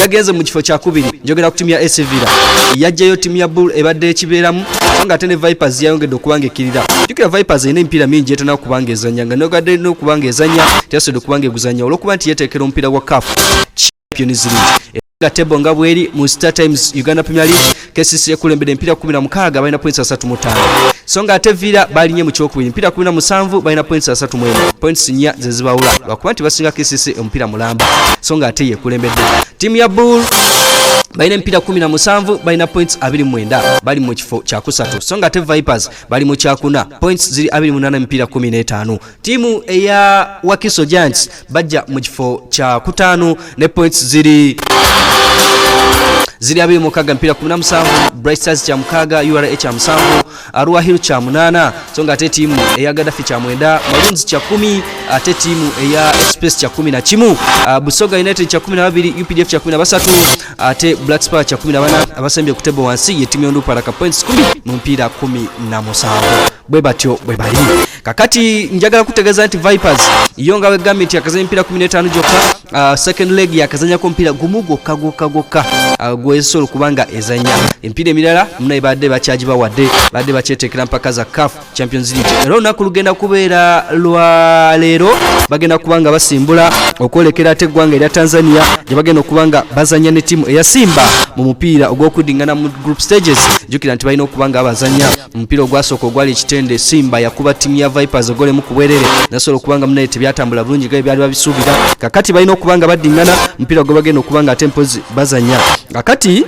yagenze mu kifo kyakubiri, njogera ku ttiimu ya AC Villa, yajjayo ttiimu ya Bull ebadde ekibeeramu, so nga ate ne Vipers yayongedde okuba nga ekkirira. Jjukira Vipers erina emipiira mingi gyetana kuba nga ezannya, nga nogadde n'okuba nga ezannya teyasobodde okuba nga eguzannya olw'okuba nti yeeteekera omupiira gwa CAF Champions League. Nga table nga bweri mu Star Times Uganda Premier League, KCC ekulembedde emipiira 16, balina points 35, so nga ate Villa balinye mu kyokubiri, emipiira 17, balina points 31, points 4 ze zibawula lwakuba nti basinga KCC omupiira mulamba, so nga ate yekulembedde. Ttiimu ya Bull balina emipiira 17, balina points 29, bali mu kifo kyakusatu, so nga ate Vipers bali mu kyakuna, points ziri 28, emipiira 15. Ttiimu eya Wakiso Giants bajja mu kifo kya kutaano ne points ziri 26, emipiira 17. Bright Stars kya mukaaga, URA kya musanvu, Arua Hill kya munaana, so nga ate ttiimu eya Gaddafi kya mwenda, Maroons kya 10, ate ttiimu eya Express kya 11, Busoga United kya 12, UPDF kya 13, ate Black Star kya 14. Abasembye ku table wansi ye ttiimu y'Onduparaka, points 10 mu mipiira 17. Bwe batyo bwe bali. Kakati njagala kutegeeza nti Vipers yo nga wegambye nti yakazanya emipiira 15 gyokka, second leg yakazanyako omupiira gumu gwokka gwokka gwokka, gwesobola okuba nga ezanya emipiira emirala munaye badde bakyagibawadde, badde bakyeteekera mpaka za CAF Champions League. Era olunaku lugenda kubeera lwa leero, bagenda kuba nga basimbula okwolekera ate eggwanga erya Tanzania gye bagenda okuba nga bazanya ne ttiimu eya Simba mu mupiira ogw'okuddingana mu group stages. Jjukira nti balina okuba nga bazanya omupiira ogwasooka ogwali ekitende, Simba yakuba ttiimu ya Vipers eggoolo 1 ku bwerere, nasobola okuba nga munaye tebyatambula bulungi nga byali babisuubira. Kakati balina okuba nga baddingana omupiira gwe bagenda okuba nga ate mpozi bazanya. Kakati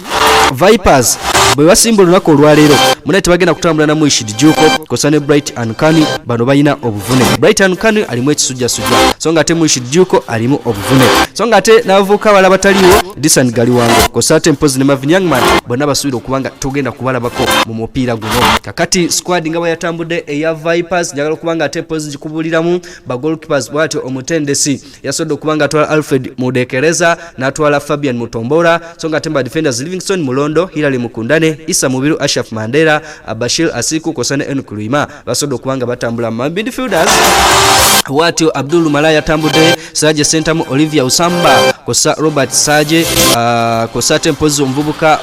Vipers bwe basimba olunaku olwaleero, munaye tebagenda kutambula na Muishid Juko kosa ne Bright Ankani, bano balina obuvune. Bright Ankani alimu ekisujjasujja, so nga ate Muishid Juko alimu obuvune, so nga ate n'abavubuka abalala bataliiwo, Disan Galiwango kosa ate mpozi ne Marvin Youngman, bonna basuubira okuba nga togenda kubalabako mu mupiira guno. Kakati squad nga bwe yatambudde eya Vipers, njagala okuba nga ate mpozi ngikubuuliramu ba goalkeepers. Bwatyo omutendesi yasobodde okuba nga atwala Alfred Mudekereza n'atwala Fabian Mutombora, so nga ate mu ba defenders Livingston Mulondo, Hilary Mukundane, Isa Mubiru, Ashraf Mandera. Kabendera, Bashir Asiku kw'ossa ne Enock Luyima basobodde okuba nga batambula. Mu midfielders bwatyo Abdul Malaya yatambudde, Siraje Sentamu, Olivia Usamba kw'ossa Robert Saje, kw'ossa ate mpozi omuvubuka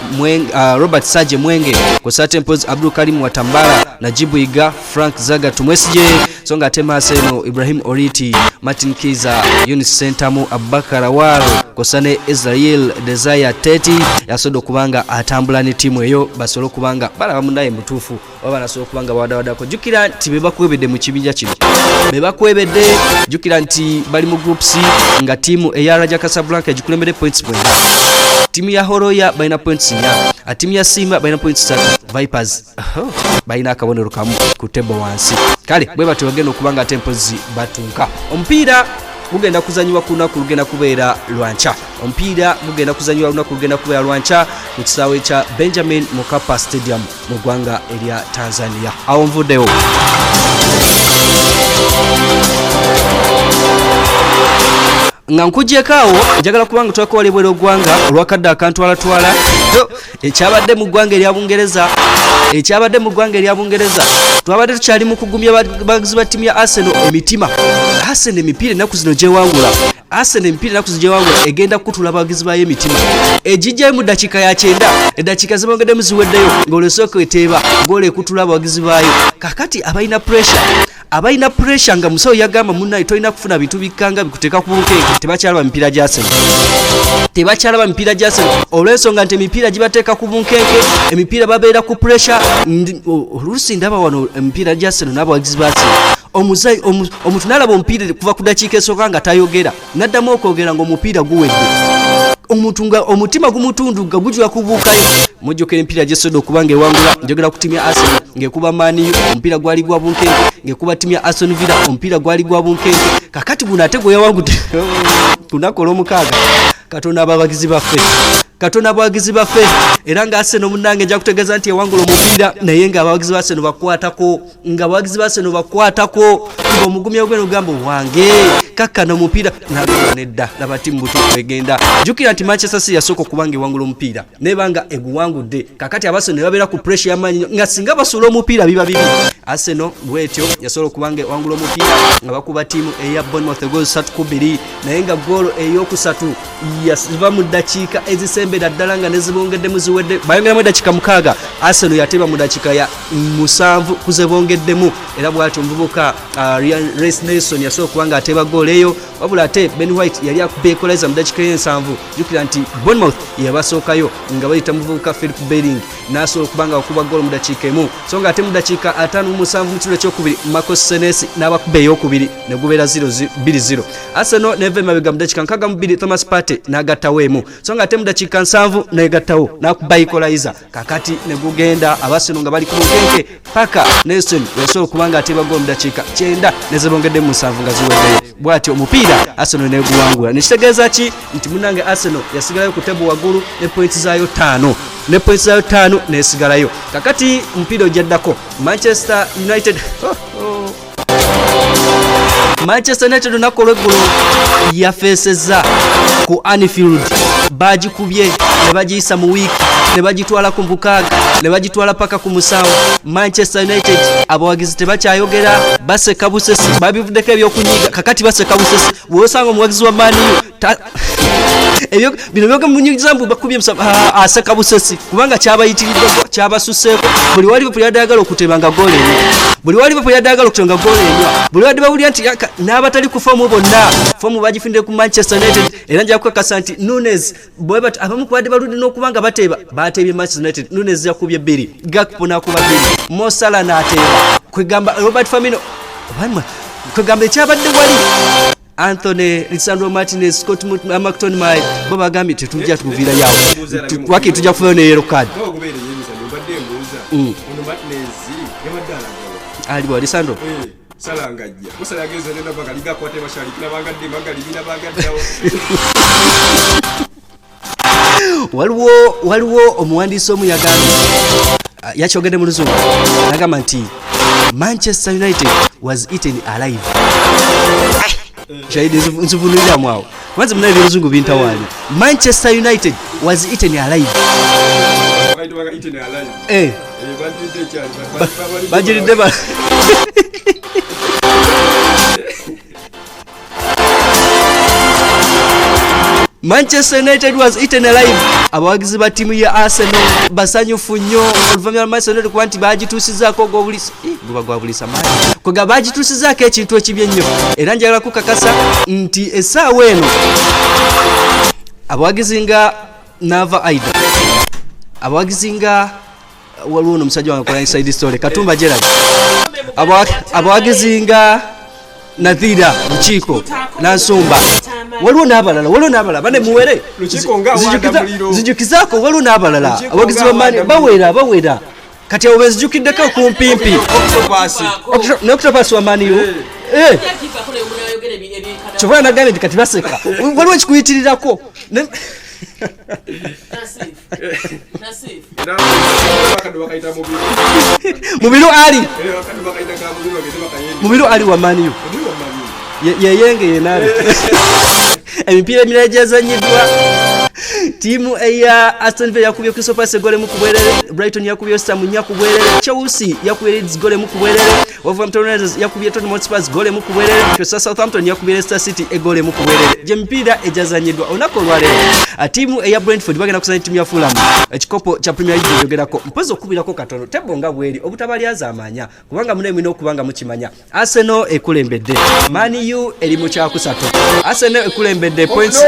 Robert Saje Mwenge, kw'ossa ate mpozi Abdul Karim Watambala, Najibu Iga, Frank Zaga Tumwesije, so nga ate maaso eno Ibrahim Oriti, Martin Kiza, Eunice Sentamu, Abubakar Awal kw'ossa ne Israel Desire Teti yasobodde okuba nga atambula ne ttiimu eyo, basobole okuba nga balaba munnaye mutuufu oba banasobola okuba nga bawadawadako. Jjukira nti be bakwebedde mu kibinja kino, be bakwebedde. Jjukira nti bali mu group C nga ttiimu eya Raja Casablanca egikulembedde points 9, ttiimu ya Horoya balina points 4, ttiimu ya Simba balina points 3, Vipers balina akabonero kamu ku table wansi. Kale bwe batyo bagenda okuba nga ate mpozi batunka. Omupiira gugenda kuzanyibwa ku lunaku lugenda kubeera lwankya. Omupiira gugenda kuzanyibwa lunaku lugenda kubeera lwankya mu kisaawe kya Benjamin Mkapa Stadium mu ggwanga erya Tanzania. Awo nvuddewo. Nga nkugyeko awo, njagala kubanga twako wali ebweru oggwanga olwakadde akantwalatwala ekyabadde mu ggwanga erya Bungereza. Ekyabadde mu ggwanga erya Bungereza, twabadde tukyali mu kugumya bawagizi ba ttiimu ya Arsenal emitima. Arsenal emipiira ennaku zino gyewangula, Arsenal emipiira ennaku zino gyewangula egenda kukutula abawagizi baayo emitima. Egijjayo mu ddakiika ya 90, eddakiika zibongeddemu ziweddeyo, ng'olwesooka eteeba goola ekutula abawagizi baayo. Kakati abalina pressure, abalina pressure nga musawo yagamba munnaye tolina kufuna bintu bikkanga bikuteeka ku bunkenke, tebakyalaba mipiira gya Arsenal, tebakyalaba mipiira gya Arsenal olw'ensonga nti emipiira gibateeka ku bunkenke, emipiira babeera ku pressure. Oluusi ndaba wano emipiira gya Arsenal n'abawagizi ba Arsenal, omuntu n'alaba omupiira kuva ku ddakiika esooka nga tayogera, n'addamu okwogera ng'omupiira guwedde, omuntu nga omutima gumutunduga gujula kubuukayo. Mujjukira emipiira gyesobola okuba ng'ewangula, njogera ku ttiimu ya Arsenal ng'ekuba Man U, omupiira gwali gwa bunkenke, ng'ekuba ttiimu ya Aston Villa, omupiira gwali gwa bunkenke. Kakati guno ate gwe yawangudde ku lunaku olw'omukaaga, Katonda abawagizi baffe, Katonda abawagizi baffe. Era nga Arsenal munnange nja kutegeeza nti ewangula omupiira, naye ng'abawagizi ba Arsenal bakwatako, nga abawagizi ba Arsenal bakwatako, ng'omugumya ogwena ogamba wange kakkana omupiira nagamba nedda, laba ttiimu butuufu egenda. Jjukira nti Manchester City yasooka okuba nga ewangula omupiira neba nga eguwangudde. Kakati Abarsenal ne babeera ku pressure y'amaanyi nnyo nga singa basuula omupiira biba bibi. Arsenal bwetyo yasobola okuba nga ewangula omupiira nga bakuba ttiimu eya Bournemouth egoolo 3-2, naye nga goolo eyokusatu yasiva mu ddakiika ezisembera ddala nga nezibongeddemu ziwedde, bayongeramu eddakiika 6. Arsenal yateeba mu ddakiika ya 7 ku zebongeddemu, era bw'atyo omuvubuka Ryan Reece Nelson yasobola okuba nga ateeba goolo eyo. Wabula ate Ben White yali akuba equalizer mu ddakiika y'ensanvu. Jjukira nti Bournemouth yabasookayo nga bayita muvubuka Philip Billing n'asobola okuba nga akuba goolo mu ddakiika 1, so nga ate mu ddakiika 57 mu kitundu ekyokubiri Marcos Senesi n'abakuba eyokubiri ne gubeera 2-0. Arsenal neva emabega mu ddakiika 62 Thomas Partey n'agattawo emu, so nga ate mu ddakiika 70 n'egattawo n'akuba equalizer. Kakati ne gugenda Abarsenal nga bali ku bunkenke paka Nelson yasobola okuba nga ateeba goolo mu ddakiika 90 nezebongedde mu 7 nga ziweddeyo. Bw'atyo omupiira Arsenal neguwangula, nekitegeeza ki nti munnange Arsenal yasigalayo ku table waggulu ne points zaayo 5, ne points zaayo 5 nesigalayo. Kakati omupiira ogyaddako Manchester United, Manchester United olunaku olw'eggulo yafeesezza ku Anfield, bagikubye ne bagiyisa mu wiiki ne bagitwala ku 6 ne bagitwala paka ku 7. Manchester United abawagizi tebakyayogera, baseka busesi, babivuddeko ebyokunyiiga, kakati baseka busesi. Bw'osanga omuwagizi wa Man U ebyo bino byoge munyigiza mbu bakubye aseka busesi kubanga kyabayitiriddeko, kyabasuseeko. Buli wa Liverpool yadde ayagala okuteba nga goolo enywa, buli wa Liverpool yadde ayagala okuteba nga goolo enywa, buli wadde bawulira nti n'abatali ku foomu bonna foomu bagifunidde ku Manchester United. Era nja kukakasa nti Nunez bwe bat abamu kubadde baludde n'okuba nga bateeba, bateebye Manchester United. Nunez yakubye 2, Gakpo n'akuba 2, Mo Salah n'ateeba, kwegamba Robert Firmino, kwegamba ekyabadde wali Anthony Lisandro Martinez, Scott McTominay bo bagambye tetujja tuviira yawo, wakiri tujja kuvayo ne yellow card. Ali wa Lisandro waliwo omuwandiisi omu yagambye, yakyogedde mu luzungu nagamba nti Manchester United was eaten alive. Shahidi nzivunuliramu awo kwanza munaye ebyoluzungu bintawaanya. Manchester United was eaten alive. Bagiridde ba Manchester United was eaten alive. Abawagizi ba ttiimu ya Arsenal basanyufu nnyo oluvannyuma lwa Manchester United kuba nti baagituusizaako ogw'obulisa guba gwa bulisa maanyi kwega baagituusizaako ekintu ekibi ennyo, era njagala kukakasa nti essaawa eno abawagizi nga Nava Aida, abawagizi nga waliwo ono omusajja wange akola inside story Katumba Gerald, abawagizi nga Nadhira Lukiiko Nansumba, waliwo n'abalala, waliwo n'abalala bane muwere nzijukizaako, waliwo n'abalala abawagizi ba Man bawera bawera kati abo benzijukiddeko kumpimpi ne Octopus wa Man U. Kyova nagambye nti kati baseka, waliwo ekikuyitirirako. Mubiru Ali, Mubiru Ali wa Man U yeyenge yenabe. Emipiira emirala gyazanyiddwa, ttiimu eya Aston Villa yakubye Crystal Palace goal emu ku bwerere, Brighton yakubye West Ham 4 ku bwerere, Chelsea yakubye Leeds goal emu ku bwerere, Wolverhampton Wanderers yakubye Tottenham Hotspur goal emu ku bwerere, Manchester Southampton yakubye Leicester City egoal emu ku bwerere. Gy'emipiira egyazanyiddwa olunaku olwaleero. Ttiimu eya Brentford bagenda kuzannya ttiimu ya Fulham ekikopo kya Premier League gyogerako. Mpozi okubirako katono tebo nga bweri obutabalyazaamaanya, kubanga mune mulina okuba nga mukimanya Arsenal ekulembedde, Man U eri mu kyakusatu. Arsenal ekulembedde points.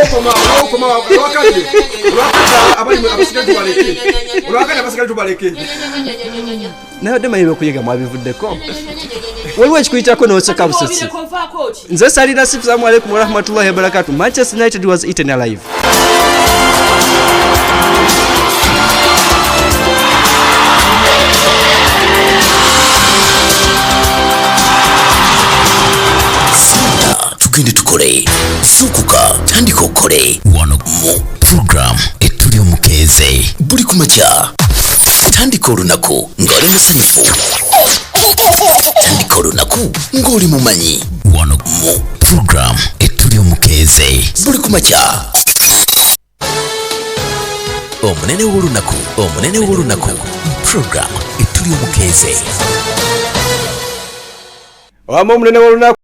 Naye manyi okuyiga mwabivuddeko, waliwo ekikuyitako n'oseka busesi. Nze Salina Sifu, salamu alaikum warahmatullahi wabarakatuh. Manchester United was eaten alive. Tugende tukole, zuukuka, tandika okole wano mu program etuli omukeeze buli ku makya. Tandika olunaku ng'oli musanyufu, tandika olunaku ng'oli mumanyi wano mu program etuli omukeeze buli ku makya. Omunene w'olunaku, omunene w'olunaku, program etuli omukeeze. Wamu omunene w'olunaku.